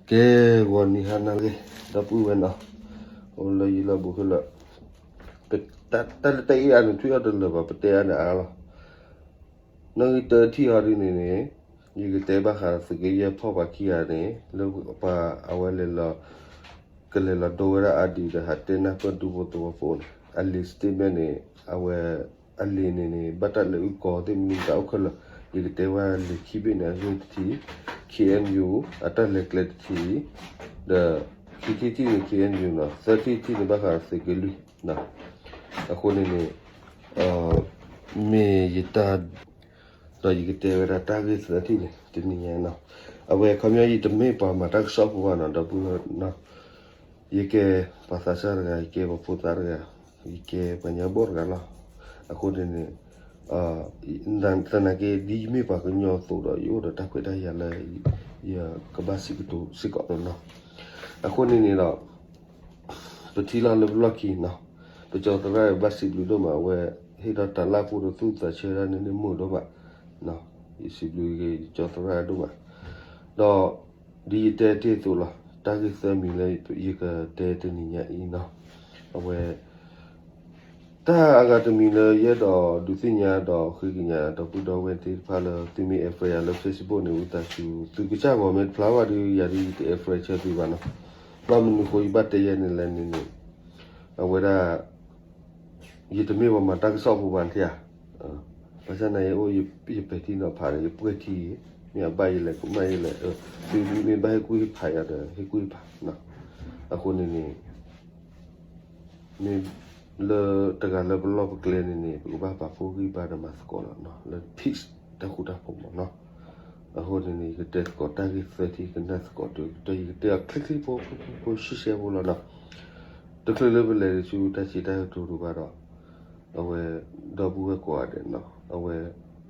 ကဲ ဂီၤနံၤဟါနၤလၢအဂ့ၤ ဒီပုၢ်ဝဲၢ်နီၤ, အိၣ်လၢယံၤလၢဘူးခဲလၢာ်, တၢ်လၢတၢ်အ့ၣ်အါန့ၣ် ထွံၣ်အီၣ်တလၢာ်ဘၣ် ပတဲအါန့ၣ်အါလီၤ. နီၣ်ဂံၢ်တၢထံၣ်ဟီဒ်န့ၣ်န့ၣ်, ယကတဲဘၣ်ဃးသုးက့ယဲၢ်ဖီၣ်ပှၤခံဂၤန့ၣ် လၢပှၤအဝဲလဲၤလီၤ, ကလဲၤလီၤဒိဝဲဒၣ်အါဒံးဒီး ဟးတဲနၢ်ပၢၢ်ဒူဖိသဝီဖိန့ၣ် အလံာ် statement န့ၣ် အဝဲ အလံာ်န့ၣ်န့ၣ် ဘၣ်တၢ်လဲၤအုၣ်ကီၤသ့ၣ်မနုၤသးအိၣ်ခဲလၢာ်, ယကတဲဝဲလံာ်ခံဘ့ၣ်န့ၣ် အဂ့ၢ်တထံၣ်, K N U အတၢ်လဲၤကျဲတထံၣ်, ဒီး ခံထံၣ်တထံၣ်န့ၣ် K N U နီၤ, သၢထံၣ်တထံၣ်န့ၣ် ဘၣ်ဃးသုးက့လွံၢ်, အဃိန့ၣ်န့ၣ် မ့ၢ်ယတၢ် ဒီးယကတဲဝဲဒၣ်တၢ်ဂ့ၢ်သၢထံၣ်န့ၣ် တနံၤညါနီၤ, အဝဲခီပညီယတမ့ၢ်ပှၤမၤတၢ်ကစီၣ်ဖိဘၣ်နီၤ ဒီပုၢ်ဝဲၢ်နီၤ, ယကဲပှၤသးစၢ်တဂၤ ယကဲပှၤဖိသၣ်တဂၤ, ယကဲပှၤညါဘီၣ်တဂၤလီၤ. အဃိန့ၣ်န့ၣ် သနာ်က့ ဒ်ယမ့ၢ်ပှၤကညီအသိးဒီး ယအိၣ်ဒီးတၢ်ခွဲးတၢ်ယာ်လၢ ယကဘၣ်စံးကတိၤစ့ၢ်ကီးနီၤ. အဃိန့ၣ်န့ၣ်ဒီး ပထံၣ်လီၤလၢပလီၢ်ခံနီၤ, ပကၠီသရၣ်ဘၣ်စံးဘျုးဒိၣ်မး အဝဲဟ့ၣ်ထီၣ်တၢ်လၢ်ဖိဒီးသူၣ်သးဆၢဒၣ်န့ၣ်န့ၣ် မုာ်ဒိၣ်မး, ယစံးဘျုးက့ၤကၠီသရၣ်ဒိၣ်မး, ဒီးဒ်ယတဲတ့ၢ်အသိးလီၤ တၢ်ဂ့ၢ်သၢမံၤလၢယကတဲတနံၤညါအံၤနီၤ, အဝဲ တၢ်အဂၤတမံၤလၢယအဲၣ်ဒိးဒုးသ့ၣ်ညါဒီးဃ့ကညးဒီပုၢ်ဒီဝဲၢ်သ့ၣ်တဖၣ်လၢ သုမ့ၢ် add friend ယၤလၢ Facebook န့ၣ် ဝံသးစူၤ သုကစၢ်ဂီၤမ့ၢ်တဖျါဘၣ်ဒီး ယၤဒီးယတ add friend ဆၢသုဘၣ်နီၤ. ဘၣ်မနုၤဃိယဘၣ်တဲယဲန့ၣ်လဲၣ်န့ၣ်န့ၣ် အဝဲဒၣ် ယတမ့ၢ်ပှၤမၤတၢ်ကစီၣ်ဖိဘၣ်န့ၣ်ဧါ, ဘၣ်ဆၣ်သနာ်က့ ယအိၣ်ယပဲာ်ထံနီၤဖးဒီး ယပှဲၤထံ, မ့ၢ်အဘၣ်ယလဲၣ် ကမၣ်ယလဲၣ်, သုမ့ၢ်ဘၣ်ဟ့ၣ်ကူၣ်ဟ့ၣ်ဖးယၤဒီး ဟ့ၣ်ကူၣ်ဟ့ၣ်ဖး, အဃိန့ၣ်န့ၣ် မ့ၢ်လၢတဂၤလၢပလီၢ်ပကျဲန့ၣ်န့ၣ် ပကဘၣ်ပာ်ဖှိၣ်ဂံၢ်ဘါဒီးမၤသကိးလီၤနီၤ လၢ peace တၢ်ဃူတၢ်ဖိးမးနီၤ. အဃိန့ၣ်န့ၣ် ယကတဲသကိးတၢ်ဂ့ၢ်သၢထံၣ် ကနၢ်သကိးတုၤကတၢၢ် ယကတဲအီၤချ့ချ့ဖိဖိဖိ ရှဲရှဲဖိလီၤနီၤ. တချုးလၢပလဲၤဆူတၢ်စံးတၢ်ကတိၤဒိၣ်ဘၣ်ဒီး အဝဲ ဒီပုၢ်ဝဲၢ်ကိးဂၤဒဲးနီၤ အဝဲ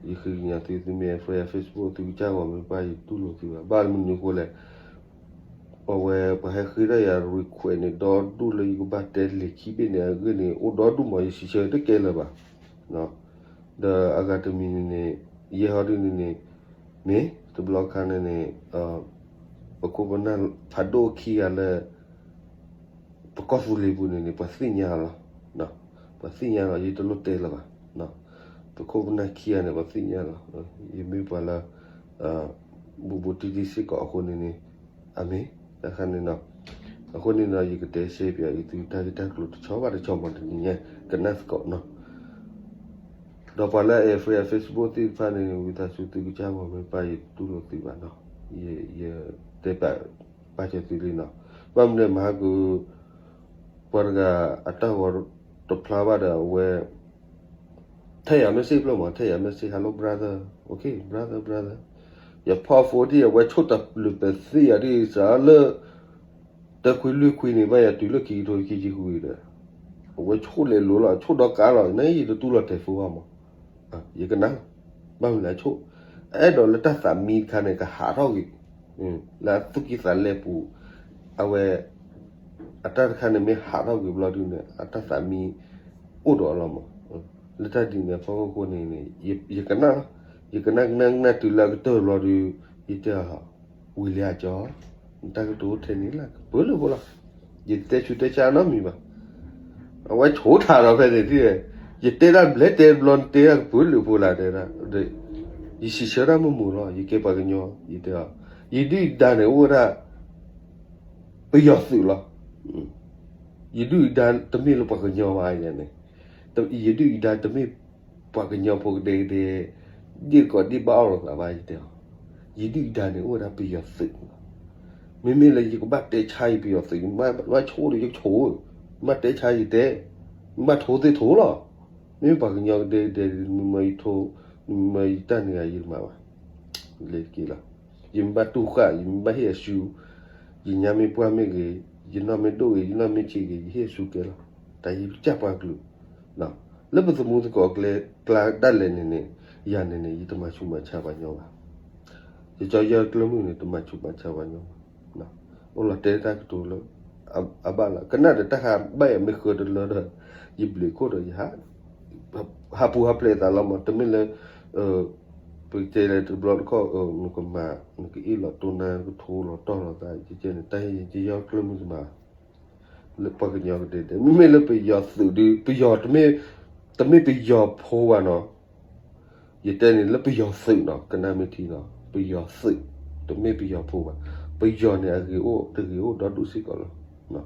ယဃ့ကညးသု သုမ့ၢ် add friend ယၤ Facebook သုကစၢ်ဂီၤမ့ၢ်ပၢ် ယတူၢ်လိာ်သုဘၣ်. ဘၣ်မနုၤအဃိလဲၣ် အဝဲပှၤဟဲဃ့ထီၣ်ယၤ request န့ၣ် ဒီဒူၣ်လၢယကဘၣ်တဲလံာ်ခံဘ့ၣ်န့ၣ် အဂ့ၢ်န့ၣ် အိၣ်ဒီဒူၣ်မး ယစံးဆၢတကဲလၢၤဘၣ်. ဒီးအဂၤတမံၤန့ၣ်န့ၣ် ယဲဟီဒ်န့ၣ်န့ၣ် မ့ၢ်တဘျီခါန့ၣ်န့ၣ် ပခိၣ်ပနၢ်ဖးဒိၣ်ခံဂၤလၢ ပကီၢ်သူလ့ၤပူၤန့ၣ်န့ၣ် ပှၤသ့ၣ်ညါလီၤ. ပှၤသ့ၣ်ညါလီၤ ယတလိၣ်တဲလၢၤဘၣ်. ပခိၣ်ပနၢ်ခံဂၤန့ၣ် ပှၤသ့ၣ်ညါလီၤ. ယမ့ၢ်ပှၤလၢ ဘူးဘူးတံၢ်တံၢ်စ့ၢ်ကီးအဃိန့ၣ်န့ၣ် အမ့ၢ်တခါန့ၣ်နီၤ. အဃိန့ၣ်ဒီး ယကတဲရှဲပၠးအံၤသု တၢ်ဂ့ၢ်တၢ်ကျိၤတဆီဘၣ်တဆီမးတနံၤညါ ကနၣ်သကိးနီၤ. ဒီးပှၤလၢအ add friend Facebook သ့ၣ်တဖၣ်န့ၣ် ဝံသးစူၤသုကစၢ်ဂီၤမ့ၢ်ပၢ် ယတူၢ်လိာ်သုဘၣ်နီၤ. ယတဲပာ်ပာ်စၢၤသုလံနီၤ. ဘၣ်မနုၤမဟါက ပှၤတဂၤအတၢ်ဂီၤတဖျါဘၣ်ဒီးအဝဲ ထဲယၤ message ဖျၢၣ်မး ထဲယၤ message hello brother, okay brother brother, ယဖီၣ်ဖိဒံၣ် အဝဲဆိၣ်တၢ်ပျုၤပဲာ်သ့ၣ်ယၤဒ်စးလၢ တၢခွံလွံၢ်ခွံန့ၣ် ဘၣ်ယၤတုၤလၢခံကထိခံဆံဃုဒီး အဝဲဆိၣ်လဲၤလိၤလီၤ ဆိၣ်ဒီးကါလီၤ နယတတူၢ်လီၤတဲာ်ဖိဘၣ်မး. ယကနၣ် ဘၣ်မနုၤအဆိၣ် အအဲၣ်ဒိးလၢတၢ်သးမံတခါန့ၣ် ကဟးထီၣ်ဂ့ၤ လၢအသူၣ်ကံၢ်သးလဲပူၤ အဝဲ အတၢ်တခါန့ၣ်မ့ၢ်ဟးထီၣ်ဂ့ၤဘျီဒုန့ၣ် အတၢ်သးမံအိၣ်ဒီးအီၤလီၤမး. လၢတၢ်ဒ်န့ၣ်အဖီခိၣ်န့ၣ်န့ၣ် ယကနၣ်လီၤ. ယကနၣ်ကနၣ်ကနၣ်တုၤလၢအကတၢၢ်ဘျီဒု ယတဲအီၤ ဝံၤလံအကၠီ နတၢ်ကတိၤအိၣ်ထဲန့ၣ်လၢကပၢၤလၢဖိလီၤ. ယတတဲဆူးတဲဆါနီတမံၤဘၣ်. အဝဲဆိးထးဒီးဖဲန့ၣ် ယတဲဒၣ်ဘျဲတဲဘျီ နတဲဒၣ်ကပၢၤလၢဖိလၢတဲဒၣ် ယစံးဆၢတၢ်မုာ်မုာ်လီၤ ယကဲပှၤကညီ ယတဲအီၤ ယဒုၣ်ယဒါန့ၣ် အိၣ်ဝဲဒၣ် ပယီၤသုးလီၤ. ယဒုၣ်ယဒါတမ့ၢ်လၢပှၤကညီဘၣ်ယၤန့ၣ် ယဒုၣ်ယဒါတမ့ၢ်ပှၤကညီဖိကဒဲကဒဲ ဒ်သိးဒ်ဘၣ်အီၣ်လိာ်သးဘၣ်ယတဲအီၤ ယဒုၣ်ယဒါန့ၣ် အိၣ်ဝဲဒၣ်ပယီၤသုး မ့မ့ၢ်လၢယကဘၣ်တဲဆါယပယီၤသုး ယဘၣ်ဆိၣ်ဒီးယဆိၣ် မ့ၢ်တဲဆါယတဲ မ့ၢ်ဘၣ်ထိသ့ၣ်ထိလီၤ. မ့မ့ၢ်ပှၤကညီကဒဲကဒဲ နမ့ၢ်မၢယထိ နမ့ၢ်မၢယတၢ်န့ၣ်ဂၤ ယတမၤဘၣ် လၢက့ၤလီၤ. ယမ့ၢ်ဘၣ်တူၢ်ဃာ် ယမ့ၢ်ဘၣ်ဟ့ၣ်အစု ယညါမ့ၢ်ပှၢ်မ့ၢ်ဂ့ၤ ယနီၢ်မ့ၢ်ဒိၣ်ဂ့ၤ ယနီၢ်မ့ၢ်ဆံးဂ့ၤ ယဟ့ၣ်အစုကဲလီၤ. တၢ်ယကစၢ်ပှၤကလုာ် လၢပသမူသကိးကျဲကျါဒၣ်လဲာ်န့ၣ်န့ၣ် ယၤန့ၣ်န့ၣ် ယတမၤဆူးမၤဆါပှၤကညီဘၣ်. ယကၠီယီၢ်ကျၢၢ်မုၢ်န့ၣ် တမၤဆူးမၤဆါပှၤကညီဘၣ်. အိၣ်လီၤတဲတၢ်ကတိၤလၢ အဘၣ်လီၤ ကနၣ်ဒီးတၢ်ဟးဘၣ်ယၤမ့ၢ်ဃၢတလၢဒီး ယဘျုးခိၣ်ဒီးယဟး ဟးပူၤဟးဖျဲးသးလီၤမး တမ့ၢ်လၢ ပ ပကတဲလဲၣ်တဘျီတခီၣ် နကမၤ နကအ့ၣ်လီၤတိၢ်နါ နကထိလီၤတီၢ်လီၤသး ကဲန့ၣ် တၢ်ဟ့ၣ်ယယီၢ်ကျၢၢ်မုၢ်ကမၤ လၢပှၤကညီကတဲတဲ မ့မ့ၢ်လၢပယီၤသုးဒီး ပယီၤတမ့ၢ် တမ့ၢ်ပယီၤဖိဘၣ်နီၤ ယတဲန့ၣ်လၢပယီၤသုးနီၤ ကနၣ်မ့ၢ်ထံနီၤ ပယီၤသုး တမ့ၢ်ပယီၤဖိဘၣ် ပယီၤန့ၣ် အဂ့ၤအိၣ်တဂ့ၤအိၣ်ဒီဒူၣ်စ့ၢ်ကီးလီၤ.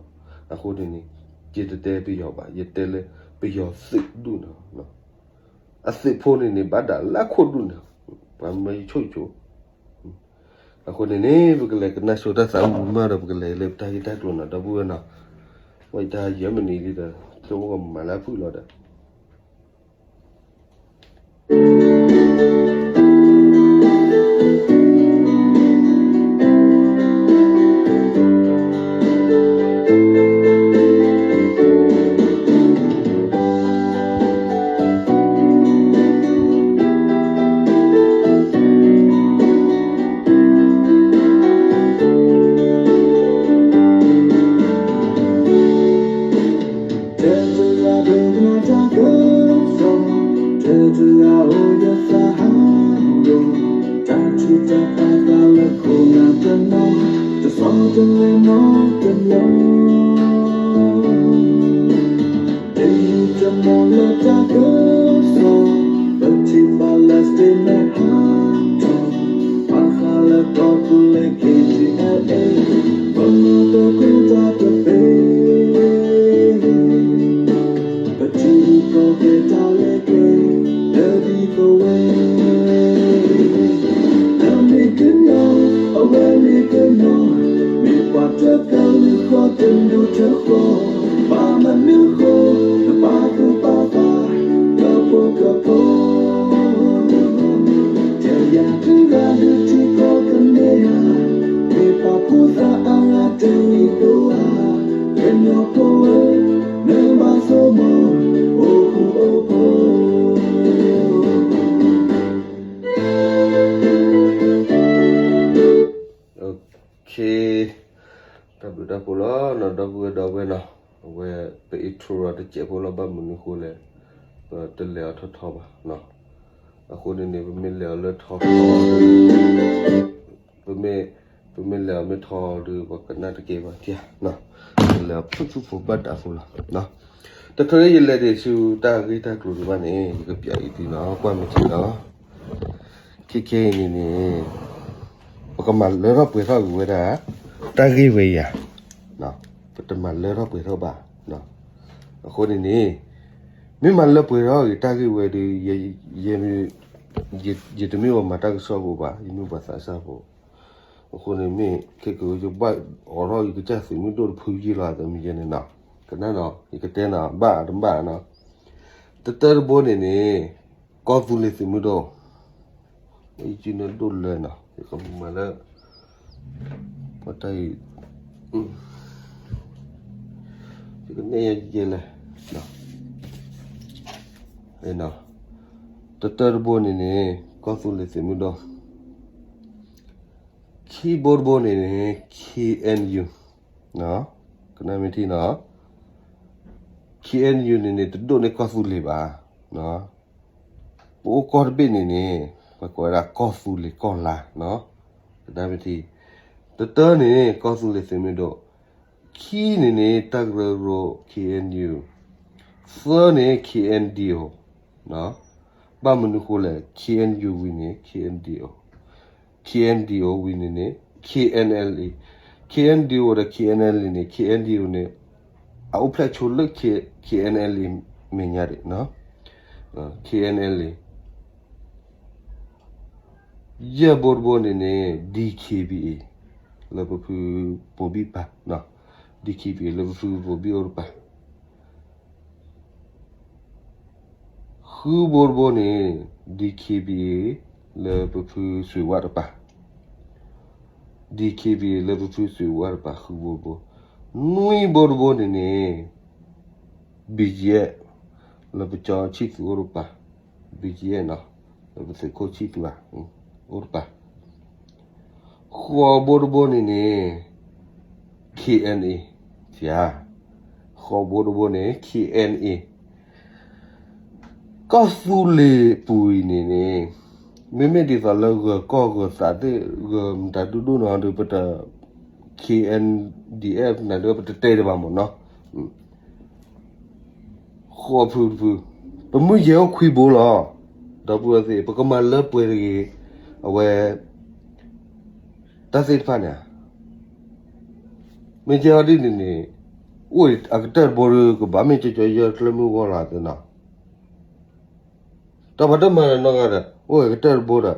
အဃိန့ၣ်န့ၣ် ယတတဲပယီၤဘၣ် ယတဲလၢပယီၤသုးဒူၣ်နီၤ အသုးဖိန့ၣ်န့ၣ် ဘၣ်ဒၣ်လၢအခိၣ်ဒူၣ်န့ၣ် ပှၤမၢယဆိၣ်ယဆိ အဃိန့ၣ်န့ၣ် ပကလဲၤကနၣ်ဆိတၢ်သးမုာ်မးဒီး ပကလဲၤလၢပတၢ်ဂ့ၢ်တၢ်ကျိၤနီၤ ဒီပုၢ်ဝဲၢ်နီၤ ဝဲတၢ်ယဲၢ်မံးနံးလံဒီး ဆိကမိၣ်ကမၤလၢအဖုၣ်လီၤဒီး တဲတဂၤဒိးနၤတၢ်ကစီၣ်, တဲတဂၤအိၣ်ဒီးသးဟးဂီၤ, တၢ်ထုးတၢ်ပာ်သးလၢခိၣ်နၢ်တနီၤ, တဆီတလဲနီတဘျီ, တယံာ်တမီၢ်လၢတၢ်ကစီၣ်, ပထံၣ်ဘၣ်လၢ statement ဟးထီၣ် ဘၣ်ဃးလၢကီၢ်သူလ့ၤ K T L A ပမၤသကိးတၢ်တသ့, ပထံၣ်ကီၢ်သ့ၣ်တၢ်လဲၤကျဲ လၢဒ်သိးဝဲ, နမ့ၢ်ကညီ, အဝဲမ့ၢ်ကညီ, မ့ၢ်ပှၤတကလုာ်ဃီ တဒူၣ်တဃီ, ဘၣ်မနုၤဃိ နပာ်သူၣ်ပာ်သး ကဖိကဖိ တဲယၤတဂၤဒုးထံကီၢ်ကန့ၢ်ဧါ, မ့ၢ်ပှၤဖိသၣ်အါဂၤတဂ့ၤဒိၣ်ဧါ, ကညီဖိဧၢ, နဘၣ်ဆိကမိၣ် အိၣ်ဃူအိၣ်ဖိး တၢ်ဘျုးတၢ်ဖှိၣ်လီၤနီၤ ဒီပုၢ်ဝဲၢ်ဒီပုၢ်ဝဲၢ်နီၤ, အဝဲပ intro တစဲးဖိလီၤ ဘၣ်မနုၤဃိလဲၣ်, ပတလဲၤအီၤထီၣ်ထီဘၣ်နီၤ, အဃိန့ၣ်န့ၣ် ပမ့ၢ်လဲၤအီၤလၢထီထီ ပမ့ၢ် ပမ့ၢ်လဲၤအီၤမ့ၢ်ထီဒီး ပှၤကနၣ်တကဲဘၣ် ကဲနီၤ, ပလဲၤအီၤဖုၣ်ဖုၣ်ဖိဘၣ်ဒၣ်ဖိလီၤနီၤ, တချုးလၢယလဲၤဒံးဆူတၢ်ဂ့ၢ်တၢ်ကျိၤဒံးဘၣ်န့ၣ် ယကပျးအံၤသုနီၤ ကွၢ်မ့ၢ်ထံနီၤ ခဲခဲအံၤန့ၣ်န့ၣ် ပကမၤလၢထီၣ်ပှဲၤထီၣ်က့ၤဝဲဒၣ် တၢ်ဂ့ၢ်ဝဲယၤ, ပတမၤလၢထီၣ်ပှဲၤထီၣ်ဘၣ်, အဃိန့ၣ်န့ၣ် မ့ၢ်မၤလၢပှဲၤထီၣ်က့ၤတၢ်ဂ့ၢ်ဝဲဒီး ယတမ့ၢ်ပှၤမၤတၢ်ကစီၣ်ဖိဘၣ်, ယမ့ၢ်ပှၤသးစၢ်ဖိ, အဃိန့ၣ်မ့ၢ်ခဲကယဘၣ်အိးထီၣ်ယကစၢ်သုးမုၢ်ဒိၣ်တဖုယ့ၢ်လီၤ အသးမံၤယဲန့ၣ်နီၤ, ကနၣ်နီၤ ယကတဲနီၤ ဘၣ်တဘၣ်နီၤ, တတၢတဘိန့ၣ်န့ၣ် ကီၢ်သူလ့ၤသုးမုၢ်ဒိၣ်, ယစုန့ၣ်ဒိၣ်လၢနီၤ ယကမၤလၢ ပှၤတၢ်အံၤ ယကနဲၣ်ယဲလဲၣ်, တတၢတဘိန့ၣ်န့ၣ် ကီၢ်သူလ့ၤသုးမုၢ်ဒိၣ်, ခံဘိတဘိန့ၣ်န့ၣ် K N U, ကနၣ်မ့ၢ်ထံနီၤ, K N U န့ၣ်န့ၣ် တဒိၣ်န့ၢ်ကီၢ်သူလ့ၤဘၣ်, ပအိၣ်ကီၢ်တဘ့ၣ်န့ၣ်န့ၣ် ပှၤကိးဝဲဒၣ်ကီၢ်သူလ့ၤကီၢ်လါ, ကနၣ်မ့ၢ်ထံ, တတၢန့ၣ် ကီၢ်သူလ့ၤသုးမုၢ်ဒိၣ်, ခံန့ၣ်န့ၣ် တၢ်ကရၢကရိ K N U, သၢန့ၣ် K N D O, ဘၣ်မနုၤဃိလဲၣ် K N U ဝံၤန့ၣ် K N D O, K N D O ဝံၤန့ၣ်န့ၣ် K N L A, K N D O ဒီး K N L A န့ၣ် K N D O န့ၣ် အအိၣ်ဖျဲၣ်ဆိလၢ K N L A မဲာ်ညါဒံး, K N L A, ယဲၢ်ဘိတဘိန့ၣ်န့ၣ် D K B A လၢပဖုပိာ်ဘံၣ်ပၤ, D K B A လၢပဖုပိာ်ဘံၣ်အိၣ်တပၤ ဃုဘိတဘိန့ၣ် D K B A လၢပဖုစွ့ၤဝၣ်တပၤ, D K B A လၢပဖုစွ့ၤဝၣ်တပၤ ဃုဘိတဘိ, နွံဘိတဘိန့ၣ်န့ၣ် B G F လၢပကၠီဆံၣ်သူးအိၣ်တပၤ, B G F နီၤ လၢပသုးခိၣ်ဆံၣ်သူးဘၣ် အိၣ်တပၤ ဃိးဘိတဘိန့ၣ်န့ၣ် K N A, ဃိးဘိတဘိန့ၣ် K N A, ကီၢ်သူလ့ၤပူၤအံၤန့ၣ်န့ၣ် မ့မ့ၢ်ဒ်သိးလၢဂၢၤကီၢ်ဂၢၤသးသ့ၣ် ဂၢၤမတၤဒိၣ်ဒိၣ်နီၤဒီး ပတ K N D F နၤဒီး ပတတဲတဘၣ်မ့ၢ်နီၤ. ဃိးဖုတဖု, ပမုၢ်ယဲၢ်အိၣ်ခွံဘိလီၤ. ဒီပုၢ်ဝဲၢ်သ့ၣ် ပကမၤလၢပှဲၤတဂ့ၤ, အဝဲ တၢ်သ့ၣ်တဖၣ်န့ၣ် မ့ၢ်ကဲဟီဒ်န့ၣ်န့ၣ် အိၣ်အကတၢၢ်တဘိဒီး ကဘၣ်မ့ၢ်ကၠီကၠီယဲၢ်ကျဲမုၢ်ဂီၢ်လီၤသ့နီၤ. တၢ်ပှၤတမၤလၢၤနီတဂၤဒီး အိၣ်အကတၢၢ်တဘိဒီး တ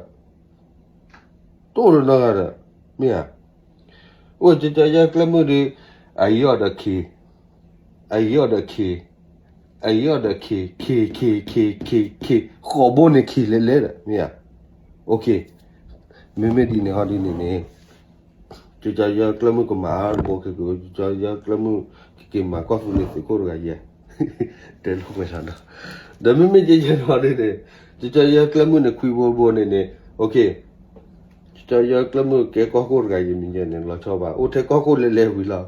အိၣ်လၢၤနီတဂၤဒီး မ့ၢ်ဧါ. အိၣ်ကၠီကၠီယဲၢ်ကျဲမုၢ်ဒီး အယီၢ်ဒီးခ့, အယီၢ်ဒီးခ့, အယီၢ်ဒီးခ့, ခ့ ခ့ ခ့ ခ့ ခ့ ဃိးဘိန့ၣ်ခ့လဲၤလဲၤဒီး မ့ၢ်ဧါ. မ့မ့ၢ်ဒ်န့ၣ်ဟီဒ်န့ၣ်န့ၣ် ကၠီကၠီယဲၢ်ကျဲမုၢ်ကမၤတဘိခဲက့ၤ, ကၠီကၠီယဲၢ်ကျဲမုၢ်ကက့ၤမၤကီၢ်သူလ့ၤသုးခိၣ်တဂၤယဲၢ် တဲလိာ်ကွဲလီၤဒီး, ဒီးမ့မ့ၢ်ကဲယဲၢ်နီၤဒ်န့ၣ် ကၠီကၠီယဲၢ်ကျဲမုၢ်န့ၣ် ခွံဘိတဘိန့ၣ်န့ၣ် ကၠီကၠီယဲၢ်ကျဲမုၢ်ကဲကီၢ်ခိၣ်တဂၤယဲၢ်မံၤယဲၢ်န့ၣ် လီၤဆီဘၣ် အိၣ်ထဲကီၢ်ခိၣ်လဲၤလဲၤဝံၤလီၤ.